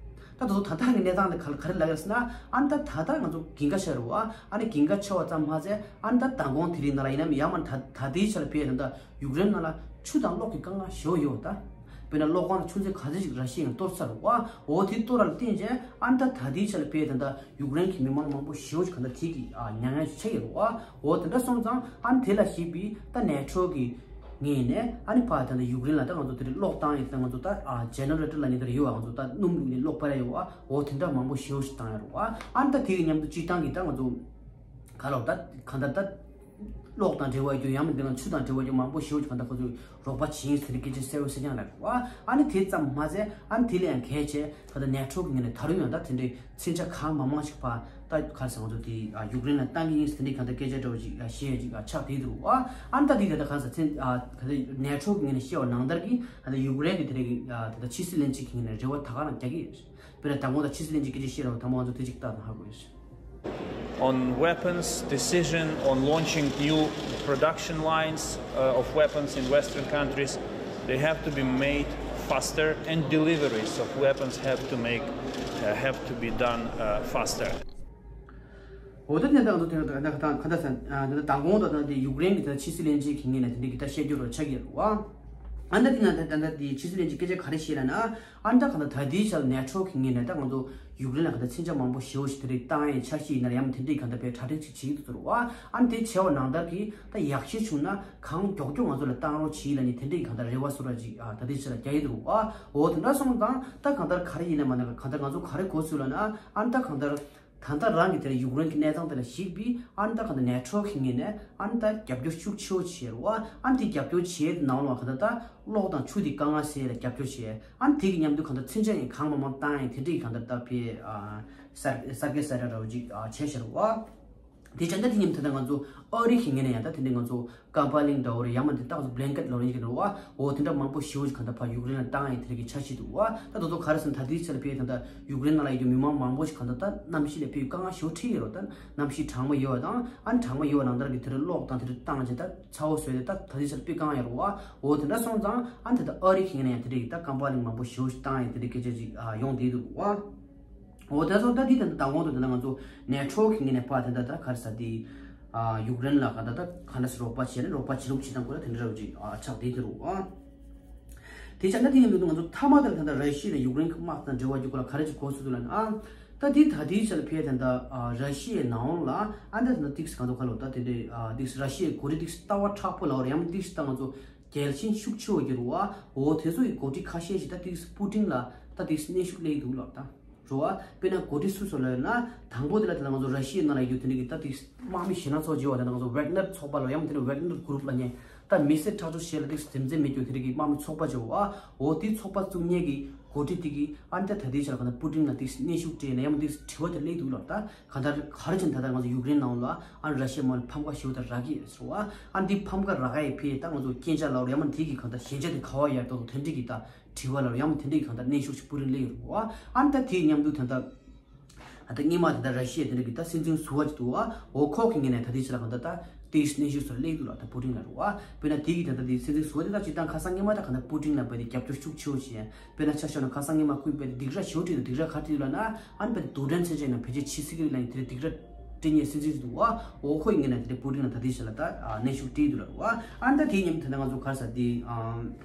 ད་དུང་ད་ལྟ་གི་གནས་སྟངས་དེ་ག་ག་རེ་ལབ་ཡོད་ཟེར་ན། ཨ་ནི་ད་ད་ལྟ་ང་ཚོ་འགན་ཁག་ཆེ་རུ་བ་ཨ་ནི་འགན་ཁག་ཆེ་བ་ཙམ་མ་ཟད་ཨ་ནི་ད་མདང་དགོང་དེ་རིང་ནང་ལ་ཡིན་ནམ་ཡང་མ་ད་ད་ལྟའི་ཆ་ལ་དཔེ་ད་ལྟ་ཡུཀ་རེན་ནང་ལ་ཆུ་དང་གློག་གི་དཀའ་ངལ་ཞེ་པོ་ཡོད་ད། དཔེར་ན་གློག་ཁང་ཆུ་ཚད་ག་ཚོད་ཅིག་ར་ཤི་ཡས་གཏོར་ཚར་བ། འོ་དེ་གཏོར་བ་ལ་བརྟེན་བྱས་ཨ་ནི་ད་ད་ལྟའི་ཆ་ལ་དཔེ་ད་ལྟ་ཡུཀ་རེན་གྱི་མི་མང་མང་པོ་ཞེ་པོ་ཅིག་གང་ལྟར་དེ་གི་ཨ་མྱ་ངན་ཞིག་ཆགས་ཡོད་རེད་བ། འོ་དེ་འདྲ་སོང་ཙང་ཨ་ནི་དེ་ལ་གཞིགས་པའི་ད་ནེ་ཊོ་གི་ངོས་ནས་ཨ་ནི་ཕར་ད་ལྟ་ཡུཀ་རེན་ལ་ད་ང་ཚོ་དེ་རིང་གློག་བཏང་ཡོད་ད་ང་ཚོ་ད་ཨ་ཇེ་ནེ་རེ་ཊར་ལབ་མཁན་དེ་རེད་ཡོད་བ། ང་ཚོ་ད་སྣུམ་བླུགས་ནས་གློག་སྤར་ཡ་ཡོད་བ། འོ་དེ་འདྲ་མང་པོ་ཞེ་པོ་ཞིག་བཏང་ཡོད་རེད་བ། ཨ་ནི་ད་དེ་གི་མཉམ་དུ་སྤྱིར་བཏང་གི་ད་ང་ཚོ་ག་ལབ་ད་གང་ལྟར་ད་གློག་དང་འབྲེལ་བ་ཡོད་རྒྱུ་ཡང་མིན་དེ་ན་ཆུ་དང་འབྲེལ་བ་ཡོད་རྒྱུ་མང་པོ་ཞེ་པོ་ཅིག་གང་ལྟར་ཁོ་ཚོས་རོགས་པ་བྱེད་ཡིན་ཟེར་ནས་སྐད་ཆ་གསལ་པོ་གསལ་རྐྱང་ལབ་རེད་བ། ཨ་ནི་དེ་ཙམ་མ་ཟད་ཨ་ནི་དེ་ལས་ཡང་གལ་ཆེ་ད་ལྟ་ནེ་ཊོ་གི་ངོས་ནས་ད་རུང་ཡང་ད་དེ་འདྲའི་མཚོན་ཆ་གང་མང་མང་ཞིག་ཕར་ད་ག་རེ་ཟེར་ང་ཚོ་དེ་ཡུཀ་རེན་ལ་བཏང་གི་ཡིན་ཟེར་དེ་འདྲའི་གང་ལྟར་སྐད་ཆ་འདྲ་བོ་ཅིག་བཤད་ཡ་ཅིག་ཆགས་བསྡད་འདུག་བ། ཨ་ནི་ད་དེ་ད་ལྟ་ག་རེ་ཟེར་མཚན་ད་ལྟ་ནེ་ཊོ་གི་ངོས་ནས་བཤད་པ་ནང་ལྟར་གྱི་ད་ལྟ་ཡུཀ་རེན་གྱི་དེ་འདྲའི་གི་ད་ལྟ་ཕྱི་སྲིད་བློན་ཆེན་གྱི་ངོས་ནས་རེ་བ་ད་ག་རང་རྒྱག་གི་ཡོད། དཔེར་ན་དང་པོ་ད་ཕྱི་སྲིད་བློན་ཆེན་སྐད་ཆ་བཤད་རོགས་དང་པོ་ང་ཚོ་དེ་ཅིག་ལྟ་དང་ཧ་གོ་ཡོད། On weapons, decision on launching new production lines uh, of weapons in Western countries, they have to be made faster, and deliveries of weapons have to make uh, have to be done uh, faster. འོ་ད་དེ་ནས་ད་ང་ཚོ་དེ་ནས་ད་ད་ད་ག་ད་ས་ད་ད་དང་གོང་དུ་ད་དེ་ཡུཀ་རེན་གྱི་ད་ཕྱི་སྲིད་བློན་ཆེན་གྱི་ངོས་ནས་དེ་འདྲའི་གི་ད་བཤད་རྒྱུ་རོ་ཆགས་ཀྱི་རེད་བ། ཨ་ད་དེ་ན་ད་ད་ད་དེ་ཕྱི་སྲིད་བློན་ཆེན་སྐད་ཆ་ག་རེ་བཤད་ལབ་ན། ཨ་ནི་ད་གང་ལྟར་ད་ལྟའི་ཆར་ནེ་ཊོ་གི་ངོས་ནས་ད་ང་ཚོ་ཡུཀ་རེན་ལ་གང་ལྟར་མཚོན་ཆ་མང་པོ་ཞེ་པོ་ཞིག་དེ་རིགས་བཏང་ཡས་འཆར་གཞི་ཡིན་ན་ཡང་དེ་འདྲའི་གང་ལྟར་དཔེ་གྲ་སྒྲིག་ཅིག་བྱེད་ཀྱི་འདུག་ཟེར་བ། ཨ་ནི་དེ་བྱས་པ་ནང་ལྟར་གྱི་ད་ཡག་ཤོས་བྱུང་ན་གང་མགྱོགས་མགྱོགས་ང་ཚོ་ལ་བཏང་རོགས་བྱེད་ལབ་ནས་དེ་འདྲའི་གང་ལྟར་རེ་བ་བཟོ་འདྲ་ཅིག་ཨ་ད་ལྟའི་ཆར་ལ་རྒྱག་གི་འདུག་བ། འོ་དེ་འདྲ་སོང་ཙང་ད་གང་ལྟར་ག་རེ་ཡིན་ན་མ་ན་གང་ལྟར་ང་ཚོ་ག་རེ་གོ་ཚུལ་ལབ་ན་ཨ་ནི་ད་གང་ལྟར། ད་ལྟ་རང་གི་དེར་ཡུཀ་རེན་གྱི་གནས་སྟངས་དེ་ལ་གཞིགས་པའི་ཨ་ནི་ད་གང་ལྟར་ནེ་ཊོ་གི་ངོས་ནས་ཨ་ནི་ད་རྒྱབ་སྐྱོར་ཤུགས་ཆེ་བོ་བྱས་རེད་བ། ཨ་ནི་དེ་རྒྱབ་སྐྱོར་བྱས་ནང་ལ་གང་ལྟར་ད་གློག་དང་ཆུ་དེ་དཀའ་ངལ་སེལ་ལ་རྒྱབ་སྐྱོར་བྱས། ཨ་ནི་དེ་གི་མཉམ་དུ་གང་ལྟར་མཚོན་ཆ་ཡང་གང་མང་མང་བཏང་ཡང་དེ་འདྲའི་གང་ལྟར་ད་ཕའི་ཨ་གསར་གསར་བརྗེ་གསར་ར་འདྲ་བོ་ཅིག་ཨ་བྱས་ཤར་བ། དེ་བྱས་ན་དེ་མཉམ་དུ་ད་ལྟ་ང་ཚོ་ཨ་རི་གི་ངོས་ནས་ཡང་ད་དེ་འདྲའི་ང་ཚོ་ཀམ་པ་ལིང་འདྲ་བོ་རེད་ཡང་མ་དེ་ད་ང་ཚོ་བྷི་ལན་ཀེཊ་ལབ་ཡིན་གྱི་རེད་བ། འོ་དེ་འདྲ་མང་པོ་ཞེ་པོ་ཞིག་གང་ལྟར་ཕར་ཡུཀ་རེན་ལ་བཏང་ཡིན་དེ་རིགས་ཀྱི་འཆར་གཞི་འདུག་བ། ད་དོ་དོ་ག་རེ་ཟེར་ན་ད་ལྟའི་ཆར་ལ་ཕེབས་ད་ལྟ་ཡུཀ་རེན་ནང་ལ་ཡོད་རྒྱུ་མི་མང་མང་པོ་ཞིག་གང་ལྟར་ད་གནམ་གཤིས་ལ་ཕེབས་དཀའ་ངལ་ཞེ་པོ་འཕྲད་ཡོད་རེད། ད་གནམ་གཤིས་གྲང་མོ་ཡོད་པ་དང་ཨ་ནི་གྲང་མོ་ཡོད་པ་ནང་ལྟར་གྱི་དེ་རིགས་གློག་དང་དེ་རིགས་བཏང་བྱས་ད་ཚ་བོ་བཟོས་ཏེ་ད་ད་ལྟའི་ཆར་ཕེབས་དཀའ་ངལ་ཡོད་རེད་བ། འོ་དེ་འདྲ་སོང་ཙང་ཨ་ནི་ད་ལྟ་ཨ་རི་གི་ངོས་ནས་ཡང་དེ་རིགས་ཀྱི་ད་ཀམ་པ་ལིང་མང་པོ་ཞེ་པོ་ཞིག་བཏང་ཡིན་དེ་རིགས་སྐད་ཆ་ཅིག་ཡོང་བསྡད་འདུག་བ། འོ་དེ་ཚོ་ད་འདི་ད་ལྟ་དང་པོ་དུ་ད་ལྟ་ང་ཚོ་ནེ་ཊོ་གི་ངོས་ནས་ཕར་དེ་འདྲ་ད་ག་རེ་ཟེར་དེ་ཡུཀ་རེན་ལ་ག་ད་ད་ག་འདྲ་སེ་རོགས་པ་བྱས་ནས་རོགས་པ་བྱེད་ལུགས་བྱེད་སྟངས་སྐོར་ལ་དེ་འདྲ་རོགས་ཅིག་ཆགས་བསྡད་དེ་རུ་ཨ། དེ་ཆ་ན་དེ་ཡིན་དུས་ང་ཚོ་མཐའ་མ་དེར་ད་ལྟ་ར་ཤི་ཡ་དང་ཡུཀ་རེན་གྱི་དམག་དང་འབྲེལ་བ་རྒྱུ་སྐོར་ལ་ག་རེ་ཅིག་གོ་ཚུལ་འདུག་ལབ་ན་ཨ། ད་དེ་ད་དེའི་ཆ་ལ་ཕེབས་དེ་འདྲ་ར་ཤི་ཡའི་ནང་ལོགས་ལ་ཨ་ད་ད་ཏིག་སི་གང་འདུག་ག་ལོ་ད་དེ་འདྲ་ཏིག་སི་ར་ཤི་ཡའི་འགོ་ཁྲིད་ཏིག་སི་ལྟ་བ་མཁྲེགས་པོ་ལ་བར་ཡང་ཏིག་སི་ད་ང་ཚོ་རྒྱལ་ཞེན་ཤུགས་ཆེ་བོ་གྱུར་བ། འོ་དེ་ཚོ་ཡི་འགོ་ཁྲིད་ཁ་ཤས་ཤིག་ད་ཏིག་སི་པུ་ཏིན་ལ་ད་ཏིག་སི་གནོན་ཤུགས་སླེབས་འདུག་ལབ་ད། རེད་བ། དཔེར་ན་འགོ་ཁྲིད་སུ་སུ་ལབ་ན་དང་པོ་དེ་ལ་དེ་ལ་ང་ཚོ་ར་ཤི་ཡའི་ནང་ལ་ཡོད་དེ་འདྲ་གི་ད་ཏིག་སི་དམག་མི་ཞེད་སྣང་ཚ་བོ་བྱེད་པ་དེ་ལ་ང་ཚོ་ཝེག་ནར་ཚོགས་པ་ལ་ཡང་དེ་འདྲ་ཝེག་ནར་གུ་རུབ་ལབ་མཁན་ ད་མི་སེར་ཁྲག་སྦྱོར་བྱེད་ལ་ཏིག་འཛེམ་འཛེམ་མེད་རྒྱུ་དེ་རིགས་ཀྱི་དམག་མི་ཚོགས་པ་ཅིག་ཡོད་པ། འོ་དེའི་ཚོགས་པ་བཙུགས་མཁན་གྱི་འགོ་ཁྲིད་དེ་གིས་ཨ་ནི་ད་ད་ལྟའི་ཆར་གང་ལྟར་པུ་ཏིན་ལ་ཏིག་གནོན་ཤུགས་སྤྲད་ནས་ཡང་མིན་ཏིག་དྲི་བ་དེ་སླེབས་འདུག་ལབ། ད་གང་ལྟར་ག་རེ་བྱས་ནས་ད་ལྟ་ང་ཚོ་ཡུཀ་རེན་ནང་ལ་ཨ་ནི་ར་ཤི་ཡའི་དམག་ལ་ཕམ་ཁ་ཞེ་པོ་ད་རག་གི་ཡོད་ཟེར་བ། ཨ་ནི་དེ་ཕམ་ཁ་རག་ཡའི་ཕི་ད་ང་ཚོ་རྐྱེན་ཆག་ལབ་རེད། ཡང་མིན་དེ་གིས་གང་ལྟར་ཞན་ཆ་དེ་ག་བ་ཡར་འགྲོ་འདུག་དེ་འདྲས་ཀྱི་ད་དྲི་བ་ལབ་རེད། ཡང་མིན་དེ་འདྲས་ཀྱི་གང་ལྟར་གནོན་ཤུགས་ཅིག་པུ་ཏིན་སླེབས་ཡོད་རེད་བ། ཨ་ནི་ད་དེའི་མཉམ་དུ་ད་ལྟ་ཨ་ད་སྔོན་མ་དེ་ད་ར་ཤི་ཡ་དེ་འདྲ་གི་ད་སྲིད་འཛིན་ཟུར་པ་ཅིག་འདུག་བ། འོ་ཁོ་གི་ངོས་ནས་ད་ལྟའི་ཆར་ལ་གང་ལྟར་ད་ཏིག་གནོན་ཤུགས་ཚུར་སླེབས་འདུག་ལབ། ད་པུ་ཏིན་ལ་རེད་བ། དཔེར་ན་དེ་གི་ད་ལྟ་དེ་སྲིད་འཛིན་ཟུར་པ་དེ་ད་སྤྱིར་བཏང་ཁ་སང་སྔོན་མ་ད་གང་ལྟར་པུ་ཏིན་ལ་བས་དེ་རྒྱབ་སྐྱོར་ཤུགས་ཆེ་བོ་བྱས། དཔེར་ན་ཆ་བཞག་ན་ཁ་སང་སྔོན་མ་ཁོས་བས་དེ་སྡིགས་ར་ཞེ་པོ་སྤྲད་འདུག་སྡིགས་ར་ག་རེ་སྤྲད་འདུག་ལབ་ན་ཨ་ནི་བས་དེ་རྡུལ་ཕྲན་མཚོན་ཆ་ནང་བེད་སྤྱོད་བྱེད་སྲིད་ཀྱི་རེད་ལབ་ནས་དེ་འདྲ་སྡིགས་ར་སྤྲད་མཁན་སྲིད་འཛིན་ཅིག་འདུག་བ། འོ་ཁོ་ཡི་ངོས་ནས་དེ་འདྲ་པུ་ཏིན་ལ་ད་ལྟའི་ཆར་ལ་ད་གནོན་ཤུགས་སྤྲད་འདུག་ལབ་རེད་བ། ཨ་ནི་ད་དེ་མཉམ་དུ་ད་ལྟ་ང་ཚོ་ག་རེ་ཟེར་དེ་ཨ།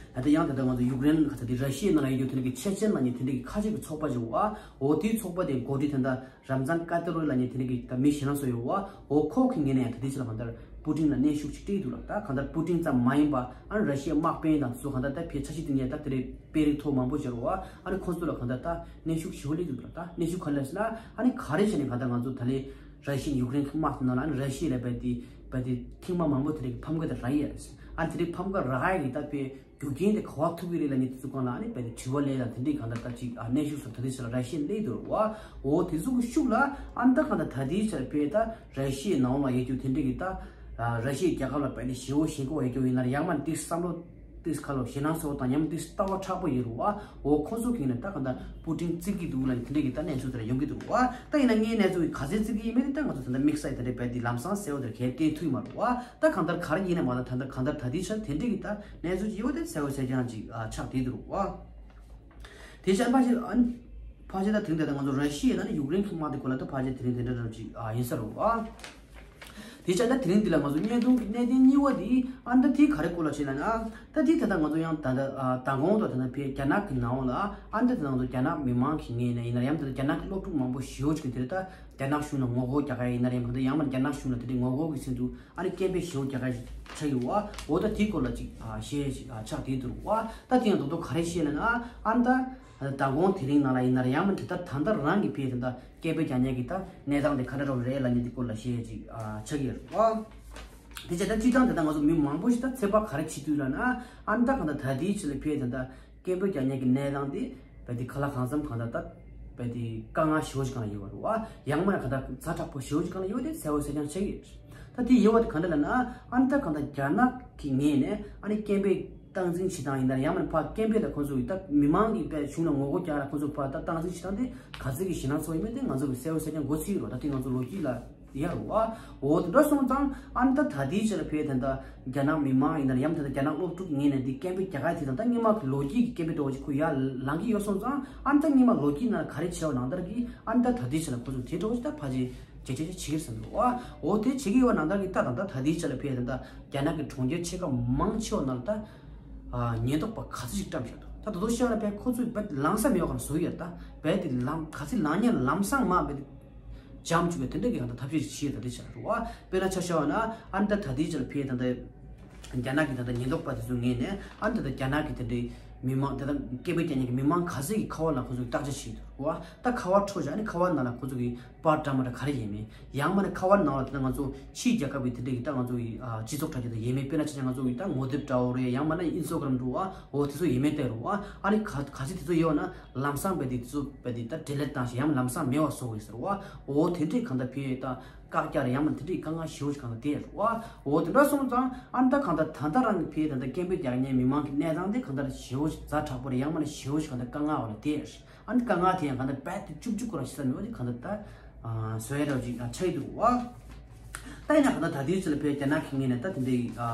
ད་ལྟ་ཡང་ད་ལྟ་ང་ཚོ་ཡུཀ་རེན་ག་ཚོད་དེ་ར་ཤི་ཡའི་ནང་ལ་ཡོད་རྒྱུ་དེ་འདྲ་གི་ཆེ་ཆེན་ལབ་མཁན་དེ་འདྲ་གི་ཁ་ཤས་ཀྱི་ཚོགས་པ་ཅིག་ཡོད་བ། འོ་དེའི་ཚོགས་པ་དེའི་འགོ་ཁྲིད་ད་ལྟ་རམ་ཛན་ཀ་ཏི་རོ་ལབ་མཁན་དེ་འདྲ་གི་ད་མི་ཞེད་སྣང་བཟོ་ཡོད་བ། འོ་ཁོ་གི་ངོས་ནས་ཡང་ད་ལྟའི་ཆར་ལ་གང་ལྟར་པུ་ཏིན་ལ་གནོན་ཤུགས་ཅིག་སྤྲད་འདུག་ལབ། ད་གང་ལྟར་པུ་ཏིན་ཙམ་མ་ཡིན་པ་ཨ་ནི་ར་ཤི་ཡའི་དམག་དཔོན་དང་དེ་ཚོ་གང་ལྟར་ད་ཕྱི་འཆར་གཞི་དེ་ངས་ད་དེ་རེད་དཔོན་རིགས་མཐོ་མང་པོ་ཞིག་ཡོད་རེད་བ། ཨ་ནི་ཁོ་ཚོ་ལ་གང་ལྟར་ད་གནོན་ཤུགས་ཞེ་པོ་སླེབས་འདུག་ལབ། ད་གནོན་ཤུགས་ག་རེ་ལབ་ཟེར་ན་ཨ་ནི་ག་རེ་བྱས་ནས་གང་ལྟར་ང་ཚོ་ད་ལས་ར་ཤི་ཡ་ཡུཀ་རེན་གྱི་དམག་དེ་ནང་ལ་ཨ་ནི་ར་ཤི་ཡ་ལ་བས་དེ་བས་དེ་ཐེངས་མ་མང་པོ་དེ་རིགས་ཕམ་ཁ་དེ་རག་ཡ་རེད། ཨ་ནི་དེ་རིགས་ཕམ་ཁ་རག་ཡ་གི་ད་དཔེ་རྒྱུ་རྐྱེན་དེ་ག་བ་ཐུག་གི་རེད་ལབ་མཁན་དེ་ཚོ་སྒང་ལ་ཨ་ནི་བས་དེ་དྲི་བ་སླེབས་ལ་དེ་འདྲས་གང་ལྟར་ད་ཅིག་ཨ་གནོན་ཤུགས་སུ་ད་ལྟའི་ཆར་ལ་ར་ཤི་ཡ་སླེབས་འདུག་བ། འོ་དེ་ཚོ་གི་ཤུགས་ལ་ཨ་ནི་ད་གང་ལྟར་ད་ལྟའི་ཆར་བས་ད་ར་ཤི་ཡའི་ནང་ལ་ཡོད་རྒྱུ་དེ་འདྲས་གི་ད་ར་ཤི་ཡའི་རྒྱལ་ཁབ་ལ་བས་དེ་ཞེ་པོ་ཞེན་ཁོག་ཡོད་རྒྱུ་ཡིན་ན་ཡང་མ་དེ་བསམ་བློ་དེ་ཁ་ལོ་ཞེད་སྣང་ཚ་བོ་དང་མཉམ་དུ་ལྟ་བ་མཁྲེགས་པོ་ཡོད་རེད་བ། འོ་ཁོ་ཚོ་གིས་ནི་ད་གང་ལྟར་པུ་ཏིན་བརྩི་གི་འདུག་ལབ་ནས་དེ་འདྲས་གི་ད་གནས་ཚུལ་དེ་འདྲ་ཡོང་གི་འདུག་བ། ད་ཡིན་ན་ངས་གནས་ཚུལ་ག་ཚད་བརྩི་གི་ཡིན་མིན་དེ་ད་ང་ཚོ་ད་ལྟ་དམིགས་བསལ་དེ་འདྲས་བས་དེ་ལམ་སང་གསལ་བོ་དེ་གས་བསྟན་ཐུབ་ཡོད་མ་རེད་བ། ད་གང་ལྟར་ག་རེ་ཡིན་ན་མ་ད་ད་ལྟ་གང་ལྟར་ད་ལྟའི་ཆར་དེ་འདྲས་གི་ད་གནས་ཚུལ་ཡོད་དེ་གསལ་བོ་གསལ་རྐྱང་ཅིག་ཨ་ཆགས་བསྡད་འདུག་བ། དེ་ཆར་ཕལ་ཆེར་ཨ་ནི་ཕལ་ཆེར་ད་དེང་དེ་ད་ང་ཚོ་ར་ཤི་ཡ་ད་ནི་ཡུཀ་རེན་གྱི་དམག་དེ་སྐོར་ལ་ད་ཕལ་ཆེར་དེ་རིང་དེ་འདྲ་འདྲ་ཅིག་ཨ་ཡིན་ས་རེད་བ། དེ་བྱས་ན་དེ་རིང་འདི་ལ་ང་ཚོ་བརྙན་ཐུང་གི་གནད་དོན་གཉིས་པ་འདི་ཨ་ནི་ད་དེ་ག་རེ་སྐོར་ལ་བྱས་ན་ཨ་ད་དེ་ད་ལྟ་ང་ཚོ་ཡང་ད་ལྟ་ཨ་མདང་དགོང་དང་ད་ལྟ་ཕའི་རྒྱ་ནག་གི་ནང་ལ་ཨ་ནི་ད་ལྟ་ང་ཚོ་རྒྱ་ནག་མི་མང་གི་ངོས་ནས་ཡིན་ན་ཡང་ད་ལྟ་རྒྱ་ནག་གི་སློབ་ཕྲུག་མང་པོ་ཞེ་པོ་ཅིག་གིས་དེ་རེད་ད་རྒྱ་ནག་གཞུང་ལ་ངོ་རྒོལ་རྒྱག་ག་ཡིན་ན་ཡང་ད་ལྟ་ཡང་མིན་རྒྱ་ནག་གཞུང་ལ་དེ་འདྲའི་ངོ་རྒོལ་གྱི་ཚུལ་དུ་ཨ་ནི་སྐད་འབོད་ཞེ་པོ་རྒྱག་ག་ཆགས་ཡོད་བ། འོ་ད་དེའི་སྐོར་ལ་ཅིག་ཨ་བཤད་ཅིག་ཨ་ཆགས་བསྡད་འདུག་བ། ད་དེ་ཡང་ད་དུང་ག་རེ་བཤད་ལབ་ན་ཨ་ནི་ད་མདང་དགོང་དེ་རིང་ནང་ལ་ཡིན་ན་ཡང་མིན་དེ་ད་ད་ལྟ་རང་གི་ཕའི་ད་ལྟ་སྐད་འབོད་རྒྱག་མཁན་གྱི་ད་གནས་སྟངས་དེ་ག་འདྲ་རོ་རེད་ལབ་མཁན་དེ་སྐོར་ལ་བཤད་ཅིག་ཨ་ཆགས་ཀྱི་ཡོད་རེད་བ། དེ་བྱས་ད་སྤྱིར་བཏང་དེ་ད་ང་ཚོ་མི་མང་པོ་ཞིག་ད་ཚོད་དཔག་ག་རེ་བྱེད་དུས་ལབ་ན་ཨ་ནི་ད་གང་ལྟར་ད་ལྟའི་ཆ་ལ་ཕའི་ད་ལྟ་སྐད་འབོད་རྒྱག་མཁན་གྱི་གནས་སྟངས་དེ་བས་དེ་ག་ལ་གང་འཚམ་གང་ལྟར་ད་བས་དེ་དཀའ་ངལ་ཞེ་པོ་ཞིག་སྒང་ལ་ཡོད་པ་རེད་བ། ཡང་མིན་ན་གང་ལྟར་ཛ་དྲག་པོ་ཞེ་པོ་ཞིག་སྒང་ལ་ཡོད་དེ་གསལ་བོ་གསལ་རྐྱང་ཆགས་ཀྱི་ཡོད། ད་དེ་ཡོད་པ་དེ་གང་འདྲ་ལབ་ན་ཨ་ནི་ད་གང་ལྟར་རྒྱ་ནག་གི་ངོས་ནས་ཨ་ནི་སྐད་འབོད་སྟངས་འཛིན་བྱེད་སྟངས་ཡིན་ན་ཡང་མིན་ཕར་སྐད་འབོད་ལ་ཁོང་ཚོ་གི་ད་མི་མང་གི་དཔེ་གཞུང་ལ་ངོ་རྒོལ་རྒྱག་ལ་ཁོང་ཚོ་ཕར་ད་སྟངས་འཛིན་བྱེད་སྟངས་དེ་ག་ཚོད་ཀྱི་ཞེད་སྣང་ཚ་བོ་ཡིན་མིན་དེ་ང་ཚོ་གི་གསལ་བོ་གསལ་རྐྱང་མགོ་ཚོས་ཡོད་རེད། ད་དེ་ང་ཚོ་ལོ་རྒྱུས་ལ་ཡོད་རེད་བ། འོ་དེ་འདྲ་སོང་ཙང་ཨ་ནི་ད་ད་ལྟའི་ཆ་ལ་ཕའི་ད་ལྟ་རྒྱ་ནག་མི་མང་ཡིན་ན་ཡང་ད་ལྟ་རྒྱ་ནག་སློབ་ཕྲུག་གི་ངོས་ནས་འདི་སྐད་འབོད་རྒྱག་ག་དེ་དང་ད་སྔོན་མ་གི་ལོ་རྒྱུས་ཀྱི་སྐད་འབོད་འདྲ་བོ་ཅིག་ཁོ་ཡར་ལངས་ཀྱི་ཡོད་སོང་ཙང་ཨ་ནི་ད་སྔོན་མ་ལོ་རྒྱུས་ནང་ག་རེ་བྱས་པ་ནང་ལྟར་གྱི་ཨ་ནི་ད་ད་ལྟའི་ཆ་ལ་ཁོ་ཚོ་དེ་འདྲ་བོ་ཅིག་ད་ཕལ་ཆེར་བྱེད་ཆེད་ཆེད་བྱེད་ཀྱི་རེད་བསམ་འདུག་བ། འོ་དེ་བྱེད་ཀྱི་ཡོད་པ་ནང་ལྟར་གྱི་ད་ད་ལྟ་ད་ལྟའི་ཆ་ལ་ཕའི་ད་ལྟ་རྒྱ་ནག་གི་གྲོང་ཁྱེར་ཆེ་ཁག་མང་ཆེ་བ་ནང་ལ་ད་ཨ་ཉེན་རྟོག་པ་ག་ཚོད་ཅིག་བཀྲམ་བཞག་འདུག་ད་ད་དུང་བཤད་ན་ཕའི་ཁོ་ཚོས་རྦད་ལངས་ས་མེད་པ་ག་ལ་བཟོ་ཡོད། ད་རྦད་དེ་ལངས་ག་ཚོད་ལངས་ཉེན་ལམ་སང་མ་རྦད་དེ་འཇམ་བཅུག་པའི་དེ་འདྲ་གི་གང་ལྟར་ཐབས་ཤེས་ཤིག་བྱས་ད་ལྟའི་ཆ་ལ་རེད་བ། དཔེར་ན་ཆ་བཞག་པ་ན་ཨ་ནི་ད་ད་ལྟའི་ཆ་ལ་ཕའི་ད་ལྟ་རྒྱ་ནག་གི་ད་ལྟ་ཉེན་རྟོག་པ་དེ་ཚོའི་ངོས་ནས་ཨ་ནི་ད་ལྟ་རྒྱ་ནག་གི་དེ་འདྲའི་མི་མང་དེ་དག་སྐད་འབོད་རྒྱག་མཁན་གྱི་མི་མང་ག་ཚོད་ཀྱི་ཁ་པར་ནང་ཁོ་ཚོ་གི་བརྟག་དཔྱད་བྱས་འདུག་བ། ད་ཁ་པར་འཕྲོད་བཞག་ཨ་ནི་ཁ་པར་ནང་ལ་ཁོ་ཚོ་གི་པར་འདྲ་མི་འདྲ་ག་རེ་ཡོད་མེད། ཡང་མིན་ན་ཁ་པར་ནང་ལ་ད་ལྟ་ང་ཚོ་ཕྱིའི་རྒྱལ་ཁབ་ཀྱི་དེ་འདྲ་གི་ད་ང་ཚོ་གི་ཨ་སྤྱི་ཚོགས་དྲ་རྒྱ་དེ་ཡོད་མེད། དཔེར་ན་ཆ་བཞག་ང་ཚོ་གི་ད་ངོ་དེབ་འདྲ་བོ་རེད། ཡང་མིན་ན་ཨིན་སི་ཊ་གྷི་རམ་འདྲ་བོ་འོ་དེ་ཚོ་ཡོད་མེད་བལྟས་རུང་བ། ཨ་ནི་ག་ག་ཚོད་དེ་ཚོ་ཡོད་ན་ལམ་སང་རྦད་དེ་དེ་ཚོ་རྦད་དེ་ད་ཌི་ལིཊ་བཏང་ཞིག་ཡང་ལམ་སང་མེད་པ་བཟོ་དགོས་ཟེར་བ། འོ་དེ་འདྲས་གང་ལྟར་ཕའི་ད་བཀག་རྒྱ་རེད། ཡང་མིན་དེ་འདྲས་དཀའ་ངལ་ཞེ་པོ་ཞིག་གང་ལ་དེ་རེད་བ། འོ་དེ་འདྲ་སོང་ཙང་ཨ་ནི་ད་གང་ལྟར་ད་ལྟ་རང་གི་ཕའི་ད་ལྟ་སྐད་འབོད་རྒྱག་མཁན་མི་མང་གི་གནས་སྟངས་དེ་གང་ལྟར་ཞེ་པོ་ཞིག་ཛ་དྲག་པོ་རེད། ཡང་མིན་ན་ཞེ་པོ་ཞིག་གང་ལྟར་དཀའ་ངལ་བ་ལ་དེ་རེད། ཨ་ནི་དཀའ་ངལ་དེ་ཡང་གང་ལྟར་རྦད་དེ་བཅུ་བཅུ་སྐོར་ཞིག་ས་མེད་པ་དེ་གང་ལྟར་ད་ཨ་བཟོ་ཡ་འདྲ་བོ་ཅིག་ཆགས་ཀྱི་འདུག་བ། ད་ཡིན་ན་གང་ལྟར་ད་ལྟའི་ཆ་ལ་ཕའི་རྒྱ་ནག་གི་ངོས་ནས་ད་དེ་འདྲའི་ཨ་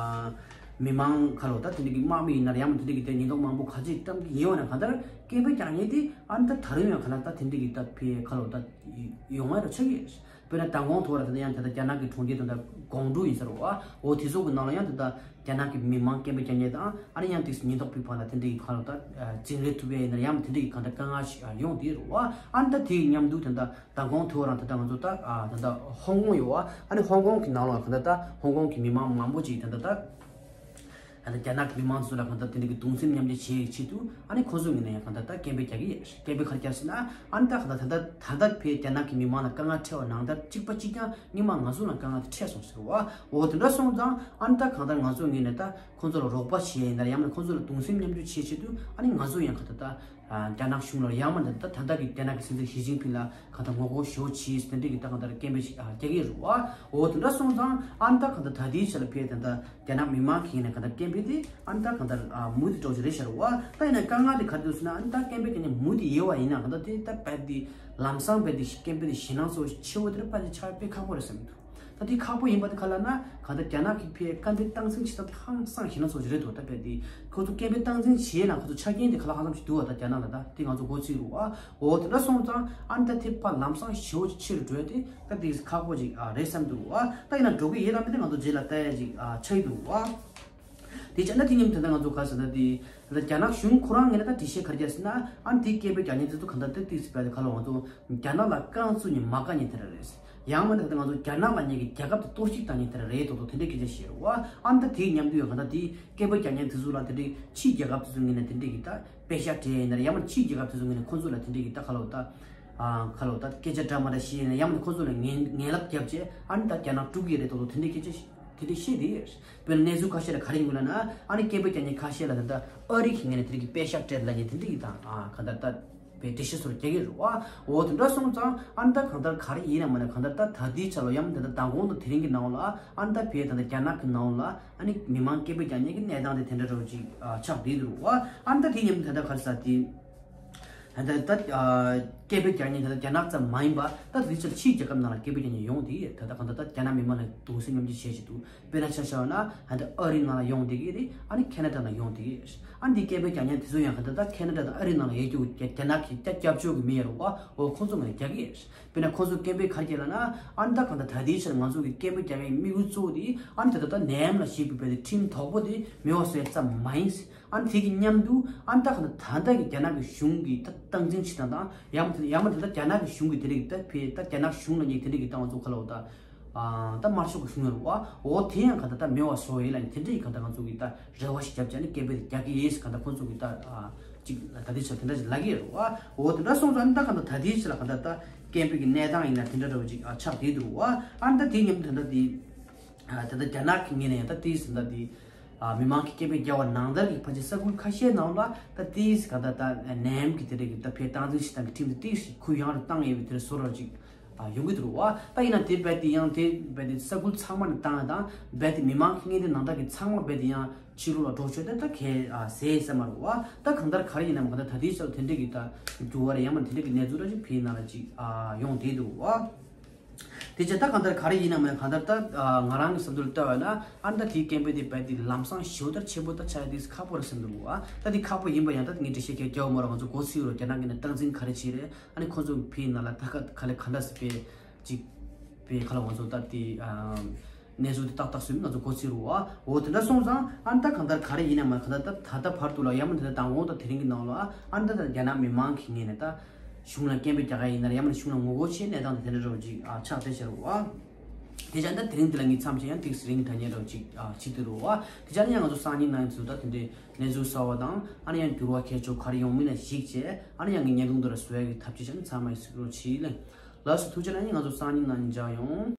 མི་མང་ཁ་ལོ་ད་དེ་འདྲའི་གི་དམག་མི་ཡིན་ན་རེད། ཡང་མིན་དེ་འདྲའི་གི་དེ་ཉེན་རྟོག་མང་པོ་ག་ཚོད་བཀྲམ་གི་ཡོད་ན་གང་ལྟར་སྐད་འབོད་རྒྱག་མཁན་དེ་ཨ་ནི་ད་ད་རུང་ཡང་གང་ལྟར་ད་དེ་འདྲའི་གི་ད་ཕའི་ཁ་ལོ་ད་ཡོང་ཡ་འདྲ་ཆགས་ཀྱི་ཡོད། དཔེར་ན་མདང་དགོང་ཐོག་ལ་ད་ལྟ་ཡང་ད་ལྟ་རྒྱ་ནག་གི་གྲོང་ཁྱེར་དེ་འདྲ་ཀོང་ཀྲུའུ་ཡིན་ས་རེད་བ། འོ་དེ་ཚོ་གི་ནང་ལ་ཡང་ད་ལྟ་རྒྱ་ནག་གི་མི་མང་སྐད་འབོད་རྒྱག་མཁན་དང་ཨ་ནི་ཡང་དེ་ཉེན་རྟོག་པའི་བར་ལ་དེ་འདྲའི་གི་ཁ་ལོ་ད་འཛིང་རེས་ཐུབ་ཡ་ཡིན་ན་ཡང་དེ་འདྲའི་གི་གང་ལྟར་དཀའ་ངལ་ཞིག་ཡོང་བསྡད་རེད་བ། ཨ་ནི་ད་དེའི་མཉམ་དུ་ད་ལྟ་མདང་དགོང་ཐོག་རང་ད་ལྟ་ང་ཚོ་ད་ད་ལྟ་ཧོང་ཀོང་ཡོད་བ། ཨ་ནི་ཧོང་ཀོང་གི་ནང་ལ་གང་ལྟར་ད་ཧོང་ཀོང་གི་མི་མང་མང་པོ་ཅིག་ད་ལྟ་ད་ ད་ལྟ་རྒྱ་ནག་གི་མི་མང་ཚོ་ལ་གང་ལྟར་དེ་འདྲ་གི་གདུང་སེམས་མཉམ་སྐྱེད་བྱེད་ཡག་ཆེད་དུ། ཨ་ནི་ཁོང་ཚོ་ངོས་ནས་ཡང་གང་ལྟར་ད་སྐད་འབོད་རྒྱག་གི་ཡོད། སྐད་འབོད་ག་རེ་རྒྱག་ཟེར་ན། ཨ་ནི་ད་གང་ལྟར་ད་ལྟ་ད་ལྟ་ཕའི་རྒྱ་ནག་གི་མི་མང་ལ་དཀའ་ངལ་འཕྲད་པ་ནང་ལྟར་གཅིག་པ་གཅིག་རྐྱང་སྔོན་མ་ང་ཚོ་ལ་དཀའ་ངལ་དེ་འཕྲད་སོང་ཟེར་བ། འོ་དེ་འདྲ་སོང་ཙང་ཨ་ནི་ད་གང་ལྟར་ང་ཚོ་ངོས་ནས་ད་ཁོང་ཚོ་ལ་རོགས་པ་བྱེད་ཡིན་ན་ཡང་ན་ཁོང་ཚོ་ལ་གདུང་སེམས་མཉམ་སྐྱེད་བྱེད་ཆེད་དུ། ཨ་ནི་ང་ཚོ་ཡང་གང་ལྟར་ད་རྒྱ་ནག་གཞུང་ལ་ཡང་མ་ད་ད་ད་ལྟ་གི་རྒྱ་ནག་གི་སྲིད་འཛིན་ཞི་ཅིན་ཕིང་ལ་གང་ལྟར་ངོ་རྒོལ་ཞེ་པོ་བྱས་དེ་འདྲ་གི་ད་གང་ལྟར་སྐད་འབོད་ཞིག་རྒྱག་གི་རེད་བ། འོ་དེ་འདྲ་སོང་ཙང་ཨ་ནི་ད་གང་ལྟར་ད་ལྟའི་ཆ་ལ་ཕའི་ད་ལྟ་རྒྱ་ནག་མི་མང་གི་ངོས་ནས་གང་ལྟར་སྐད་འབོད་དེ་ཨ་ནི་ད་གང་ལྟར་མུ་མཐུད་འགྲོ་གི་རེད་ཤག་རེད་བ། ད་ཡིན་ན་དཀའ་ངལ་དེ་ག་རེ་འདུག་ཟེར་ན། ཨ་ནི་ད་སྐད་འབོད་རྒྱག་མཁན་མུ་མཐུད་ཡོད་པ་ཡིན་ན་གང་ལྟར་དེ་ད་རྦད་དེ་ལམ་སང་རྦད་དེ་སྐད་འབོད་དེ་ཞེད་སྣང་ཚ་པོ་ཆེ་བོ་དེ་རྦད་དེ་ཆགས་ཡ་དཔེ་ཁག་པོ་རེད་བསམ་གྱི་འདུག་ད་དེ་ཁག་པོ་ཡིན་པ་དེ་ག་ལ་ན་གང་ལྟར་རྒྱ་ནག་གི་ཕའི་སྐད་འབོད་སྟངས་འཛིན་བྱེད་སྟངས་དེ་ཧང་སང་ཞེད་སྣང་ཚ་པོ་ཞིག་རེད་འདུག་ད་རྦད་དེ་ཁོ་ཚོ་སྐད་འབོད་སྟངས་འཛིན་བྱས་ན་ཁོ་ཚོ་ཆ་རྐྱེན་དེ་ག་ལ་ཧང་སང་ཞིག་འདུག་བ། ད་རྒྱ་ནག་ལ་ད་དེ་ང་ཚོ་མགོ་ཚོས་རེད་བ། འོ་དེ་འདྲ་སོང་ཙང་ཨ་ནི་ད་དེ་ཕར་ལམ་སང་ཞེ་པོ་ཆེ་རུ་འགྲོ་ཡ་དེ་ད་དེ་ཁག་པོ་ཅིག་ཨ་རེད་བསམ་འདུག་བ། ད་ཡིན་ན་འགྲོ་གི་ཡོད་དམ་མེད་དེ་ང་ཚོ་རྗེས་ལ་ལྟ་ཡ་ཅིག་ཨ་ཆགས་ཀྱི་འདུག་བ། དེ་བྱས་ན་དེ་མཉམ་དུ་ད་ང་ཚོ་ག་ཟེར་ན་དེ་ད་རྒྱ་ནག་གཞུང་ཁོ་རང་ངོས་ནས་ད་འགྲེལ་བཤད་ག་རེ་རྒྱག་ཟེར་ན། ཨ་ནི་དེ་སྐད་འབོད་རྒྱག་མཁན་དེ་ཚོ་གང་ལྟར་ད་དེ་ཟེར་བ་དེ་ག་ལ་ང་ཚོ་རྒྱ་ནག་ལ་རྐང་བཙུགས་ནས་མ་དགའ་མཁན་དེ་འདྲ་རེད། ཡང་མིན་ད་ད་ང་ཚོ་རྒྱ་ནག་ལ་ཉེ་གི་རྒྱལ་ཁབ་དེ་གཏོར་བཤིག་བཏང་མཁན་དེ་འདྲ་རེད་དོ་དོ་དེ་འདྲའི་སྐད་ཆ་བཤད་རེད་བ། ཨ་ནི་ད་དེ་མཉམ་དུ་ཡང་གང་ལྟར་དེ་སྐད་འབོད་རྒྱག་མཁན་དེ་ཚོ་ལ་དེ་འདྲའི་ཕྱིའི་རྒྱལ་ཁབ་དེ་ཚོ་ངོས་ནས་དེ་འདྲའི་གི་ད་དཔེ་ཤག་སྤྲད་ཡིན་ན་ཡང་མིན་ཕྱིའི་རྒྱལ་ཁབ་དེ་ཚོ་ངོས་ནས་ཁོང་ཚོ་ལ་དེ་འདྲའི་གི་ད་ག་ལ་བ་ད། ཨ་ག་ལ་བ་ད་སྐད་ཆ་འདྲ་མ་འདྲ་བཤད་ཡིན་ན་ཡང་མིན་ཁོང་ཚོ་ལ་ངན་ངན་ལབ་བརྒྱབ་བྱས། ཨ་ནི་ད་རྒྱ་ནག་དཀྲུག་གི་རེད་དོ་དོ་དེ་འདྲའི་སྐད་ཆ་དེ་འདྲ་བཤད་དེ་ཡོད། དཔེར་ན་གནས་ཚུལ་ཁ་ཤས་ལ་ག་རེ་ཡོང་ལབ་ན། ཨ་ནི་སྐད་འབོད་རྒྱག་མཁན་ཁ་ཤས་ལ་ད་ལྟ་ཨ་རི་གི་ངོས་ནས་དེ་རིགས་ཀྱི་དཔེ་ཤག་སྤྲད་ལབ་མཁན་དེ་འདྲ་གི་དང་ཨ་ག་ད་ལྟ་དཔེ་འགྲེལ་བཤད་སོགས་རྒྱག་གི་རེད་བ། འོ་དེ་འདྲ་སོང་ཙང་ཨ་ནི་ད་གང་ལྟར་ག་རེ་ཡིན་ན་མ་ན་གང་ལྟར་ད་ད་ལྟའི་ཆ་ལ་ཡང་ད་ལྟ་མདང་དགོང་དང་དེ་རིང་གི་ནང་ལ་ཨ་ནི་ད་བོད་ད་ལྟ་རྒྱ་ནག་གི་ནང་ལ་ཨ་ནི་མི་མང་སྐད་འབོད་རྒྱག་མཁན་གྱི་གནས་སྟངས་དེ་དེ་འདྲ་འདྲ་བོ་ཅིག་ཨ་ཆགས་བསྡད་འདུག་བ། ཨ་ནི་ད་དེ་མཉམ་དུ་ད་ལྟ་ག་རེ་ཟེར་དེ། ད་ལྟ་ཨ་སྐད་འབོད་རྒྱག་མཁན་ད་ལྟ་རྒྱ་ནག་ཙམ་མ་ཡིན་པ་ད་དེ་ཚོ་ཕྱིའི་རྒྱལ་ཁབ་ནང་ལ་སྐད་འབོད་རྒྱག་མཁན་ཡོང་བསྡད་ཡོད། ད་ལྟ་གང་ལྟར་ད་རྒྱ་ནག་མི་མང་ལ་གདུང་སེམས་མཉམ་སྐྱེད་བྱེད་བཞིན་འདུག་དཔེར་ན་ཆ་བཞག་ན་ད་ལྟ་ཨ་རིའི་ནང་ལ་ཡོང་བསྡད་ཀྱི་རེད། ཨ་ནི་ཁེ་ན་ཌ་ནང་ཡོང་བསྡད་ཀྱི་རེད། ཨ་ནི་འདི་སྐད་འབོད་རྒྱག་མཁན་དེ་ཚོ་ཡང་གང་ལྟར་ད་ཁེ་ན་ཌ་དང་ཨ་རིའི་ནང་ལ་ཡོད་རྒྱུ་རྒྱ་རྒྱ་ནག་གི་སྐྱབས་སྐྱབས་བཅོལ་གྱི་མི་ཡིན་རུང་བ། འོ་ཁོང་ཚོ་ངོས་ནས་རྒྱག་གི་ཡོད། དཔེར་ན་ཁོང་ཚོ་སྐད་འབོད་ག་རེ་རྒྱག་ལབ་ན། ཨ་ནི་ད་གང་ལྟར་ད་ལྟའི་ཆར་ང་ཚོ་གི་སྐད་འབོད་རྒྱག་ཡའི་དམིགས་ཡུལ་གཙོ་བོ་དེ་ཨ་ནི་ད་ལྟ་ད་ནད་ཡམས་ལ་ཞེད་པའི་དཔེ་དེ་ཁྲིམས་དོག་པོ་དེ་མེད་པ་བཟོ་ཡ་ཙམ་མ་ཡིན། ཨ་ནི་དེ་གི་མཉམ་དུ་ཨ་ནི་ད་གང་ལྟར་ད་ལྟ་གི་རྒྱ་ནག་གི་གཞུང་གི་ད་སྟངས་འཛིན་བྱེད་སྟངས་དང་ཡང་མ་ཡང་མ་ད་ལྟ་རྒྱ་ནག་གི་གཞུང་གི་དེ་རིགས་ད་ཕེ་ད་རྒྱ་ནག་གཞུང་ལ་ཉེ་དེ་འདྲ་གི་ད་ང་ཚོ་ག་ལ་བ་ད་ཨ་ད་དམར་ཤོག་གི་གཞུང་ཡོད་རེད་བ། འོ་དེ་ཡང་གང་ལྟར་ད་མེད་པ་བཟོ་ཡས་ལ་ནི་དེ་འདྲ་ཡི་གང་ལྟར་ང་ཚོ་གི་ད་རེ་བ་ཞིག་བརྒྱབ་བྱས་ནས་སྐད་འབོད་དེ་རྒྱག་གི་ཡིན་ཟེར་གང་ལྟར་ཁོང་ཚོ་གི་ད་ཨ་ཅིག་ད་ལྟའི་ཆར་དེ་འདྲ་ཞིག་ལབ་ཀྱི་ཡོད་རེད་བ། འོ་དེ་འདྲ་སོང་ཙང་ད་གང་ལྟར་ད་ལྟའི་ཆར་ལ་གང་ལྟར་ད་སྐད་འབོད་ཀྱི་གནས་སྟངས་ཡིན་ན་དེ་འདྲ་འདྲ་བོ་ཅིག་ཨ་ཆགས་བསྡད་འདུག་བ། ཨ་ནི་ད་དེ་མཉམ་དུ་ད་ལྟ་དེ་ཨ་ད་ལྟ་རྒྱ་ནག་གི་ངོས་ནས་ཡང་ད་དེ་ཟིན་ད་དེ་ཨ་མི་མང་གི་སྐད་འབོད་རྒྱག་པ་ནང་ལྟར་གྱི་ཕལ་ཆེར་ས་ཁུལ་ཁ་ཤས་ནང་ལ་ད་དེ་གང་ལྟར་ད་ནད་ཡམས་ཀྱི་དེ་འདྲ་གི་ད་ཕེ་སྟངས་འཛིན་བྱེད་སྟངས་ཀྱི་ཁྲིམས་དེ་དེ་གུ་ཡངས་རུ་བཏང་ཡོད་པའི་དེ་འདྲ་བཟོ་འདྲ་ཅིག་ཨ་ཡོང་གི་འདུག་བ། ད་ཡིན་ན་དེ་རྦད་དེ་ཡང་དེ་རྦད་དེ་ས་ཁུལ་ཚང་མ་ནས་བཏང་ཡ་དང་རྦད་དེ་མི་མང་གི་ངོས་དེ་ནང་ལྟར་གྱི་ཚང་མ་རྦད་དེ་ཡང་ཕྱི་ལོགས་ལ་འགྲོ་ཆོག་དེ་ད་གལ་ཨ་ཟེར་ས་མ་རེད་བ། ད་གང་ལྟར་ག་རེ་ཡིན་ནའང་གང་ལྟར་ད་ལྟའི་ཆར་དེ་འདྲ་གི་ད་འགྱུར་བ་རེད་ཡང་མ་དེ་འདྲ་གི་གནས་ཚུལ་འདྲ་ཅིག་ཕེ་ནང་ལ་ཅིག་ཨ་ཡོང་བསྡད་འདུག་བ། དེ་བྱས་ད་གང་ལྟར་ག་རེ་ཡིན་ནའང་གང་ལྟར་ད་ཨ་ང་རང་གི་བསམ་ཚུལ་ལ་ལྟ་བ་ན་ཨ་ནི་ད་དེའི་སྐད་འབོད་དེ་རྦད་དེ་ལམ་སང་ཞེ་པོ་ད་ཆེན་པོ་ད་ཆགས་ཡ་དེ་ཁག་པོ་རེད་བསམ་འདུག་བ། ད་དེ་ཁག་པོ་ཡིན་པ་ཡང་ད་ངས་འགྲེལ་བཤད་གང་རྒྱག་མ་རེད། ང་ཚོ་མགོ་ཚོས་རོགས་རྒྱ་ནག་གི་ནས་སྟངས་འཛིན་ག་རེ་བྱས་རེད། ཨ་ནི་ཁོང་ཚོ་ཕེ་ནང་ལ་ད་ག་ག་ལེ་ག་འདྲ་སེ་ཕེ་ཅིག་ཕེ་ག་ལ་ང་ཚོ་ད་དེ་ཨ་གནས་ཚུལ་དེ་ཏག་ཏག་སུ་མིན་ང་ཚོ་མགོ་ཚོས་རོགས་བ། འོ་དེ་འདྲ་སོང་ཙང་ཨ་ནི་ད་གང་ལྟར་ག་རེ་ཡིན་ནའང་གང་ལྟར་ད་ད་ལྟ་བར་དུ་ལ་ཡང་མ་དེ་ལྟར་མདང་དགོང་དང་དེ་རིང་གི་ནང་ལ་ཨ་ནི་ད་ད་རྒྱ་ནག་མི་མང་གི་ངོས་ནས་ད་གཞུང་ལ་སྐད་འབོད་རྒྱག་ག་ཡིན་ན་ཡང་མ་གཞུང་ལ་ངོ་རྒོལ་བྱེད་གནས་སྟངས་དེ་དེ་འདྲ་འདྲ་བོ་ཅིག་ཨ་ཆགས་བསྡད་ཤག་བ། དེ་བྱས་ད་དེ་རིང་འདི་ལ་ངས་མཚམས་བཞག་ཡང་ཏོག་ཙམ་རིང་དྲགས་ཉེ་འདྲ་བོ་ཅིག་ཨ་བྱེད་དུ་རུང་བ། དེ་བྱས་ན་ཡང་ང་ཚོ་སང་ཉིན་གནངས་ཚུལ་ད་དེ་འདྲའི་གནས་ཚུལ་གསར་བ་དང་ཨ་ནི་ཡང་འགྱུར་བ་གལ་ཆེ་ག་རེ་ཡོང་མིན་ལ་གཞིགས་བྱས་ཨ་ནི་ཡང་ངས་བརྙན་ཐུང་འདི་ལ་བཟོ་ཡག་གི་ཐབས་ཇུས་བྱས་ནས་ཚང་མ་ཡི་གཟིགས་རོགས་བྱེད་ལེ། ལགས་སོ་ཐུགས་རྗེ་གནང་། ང་ཚོ་སང་ཉིན་གནངས་ཉིན་མཇལ་ཡོང་།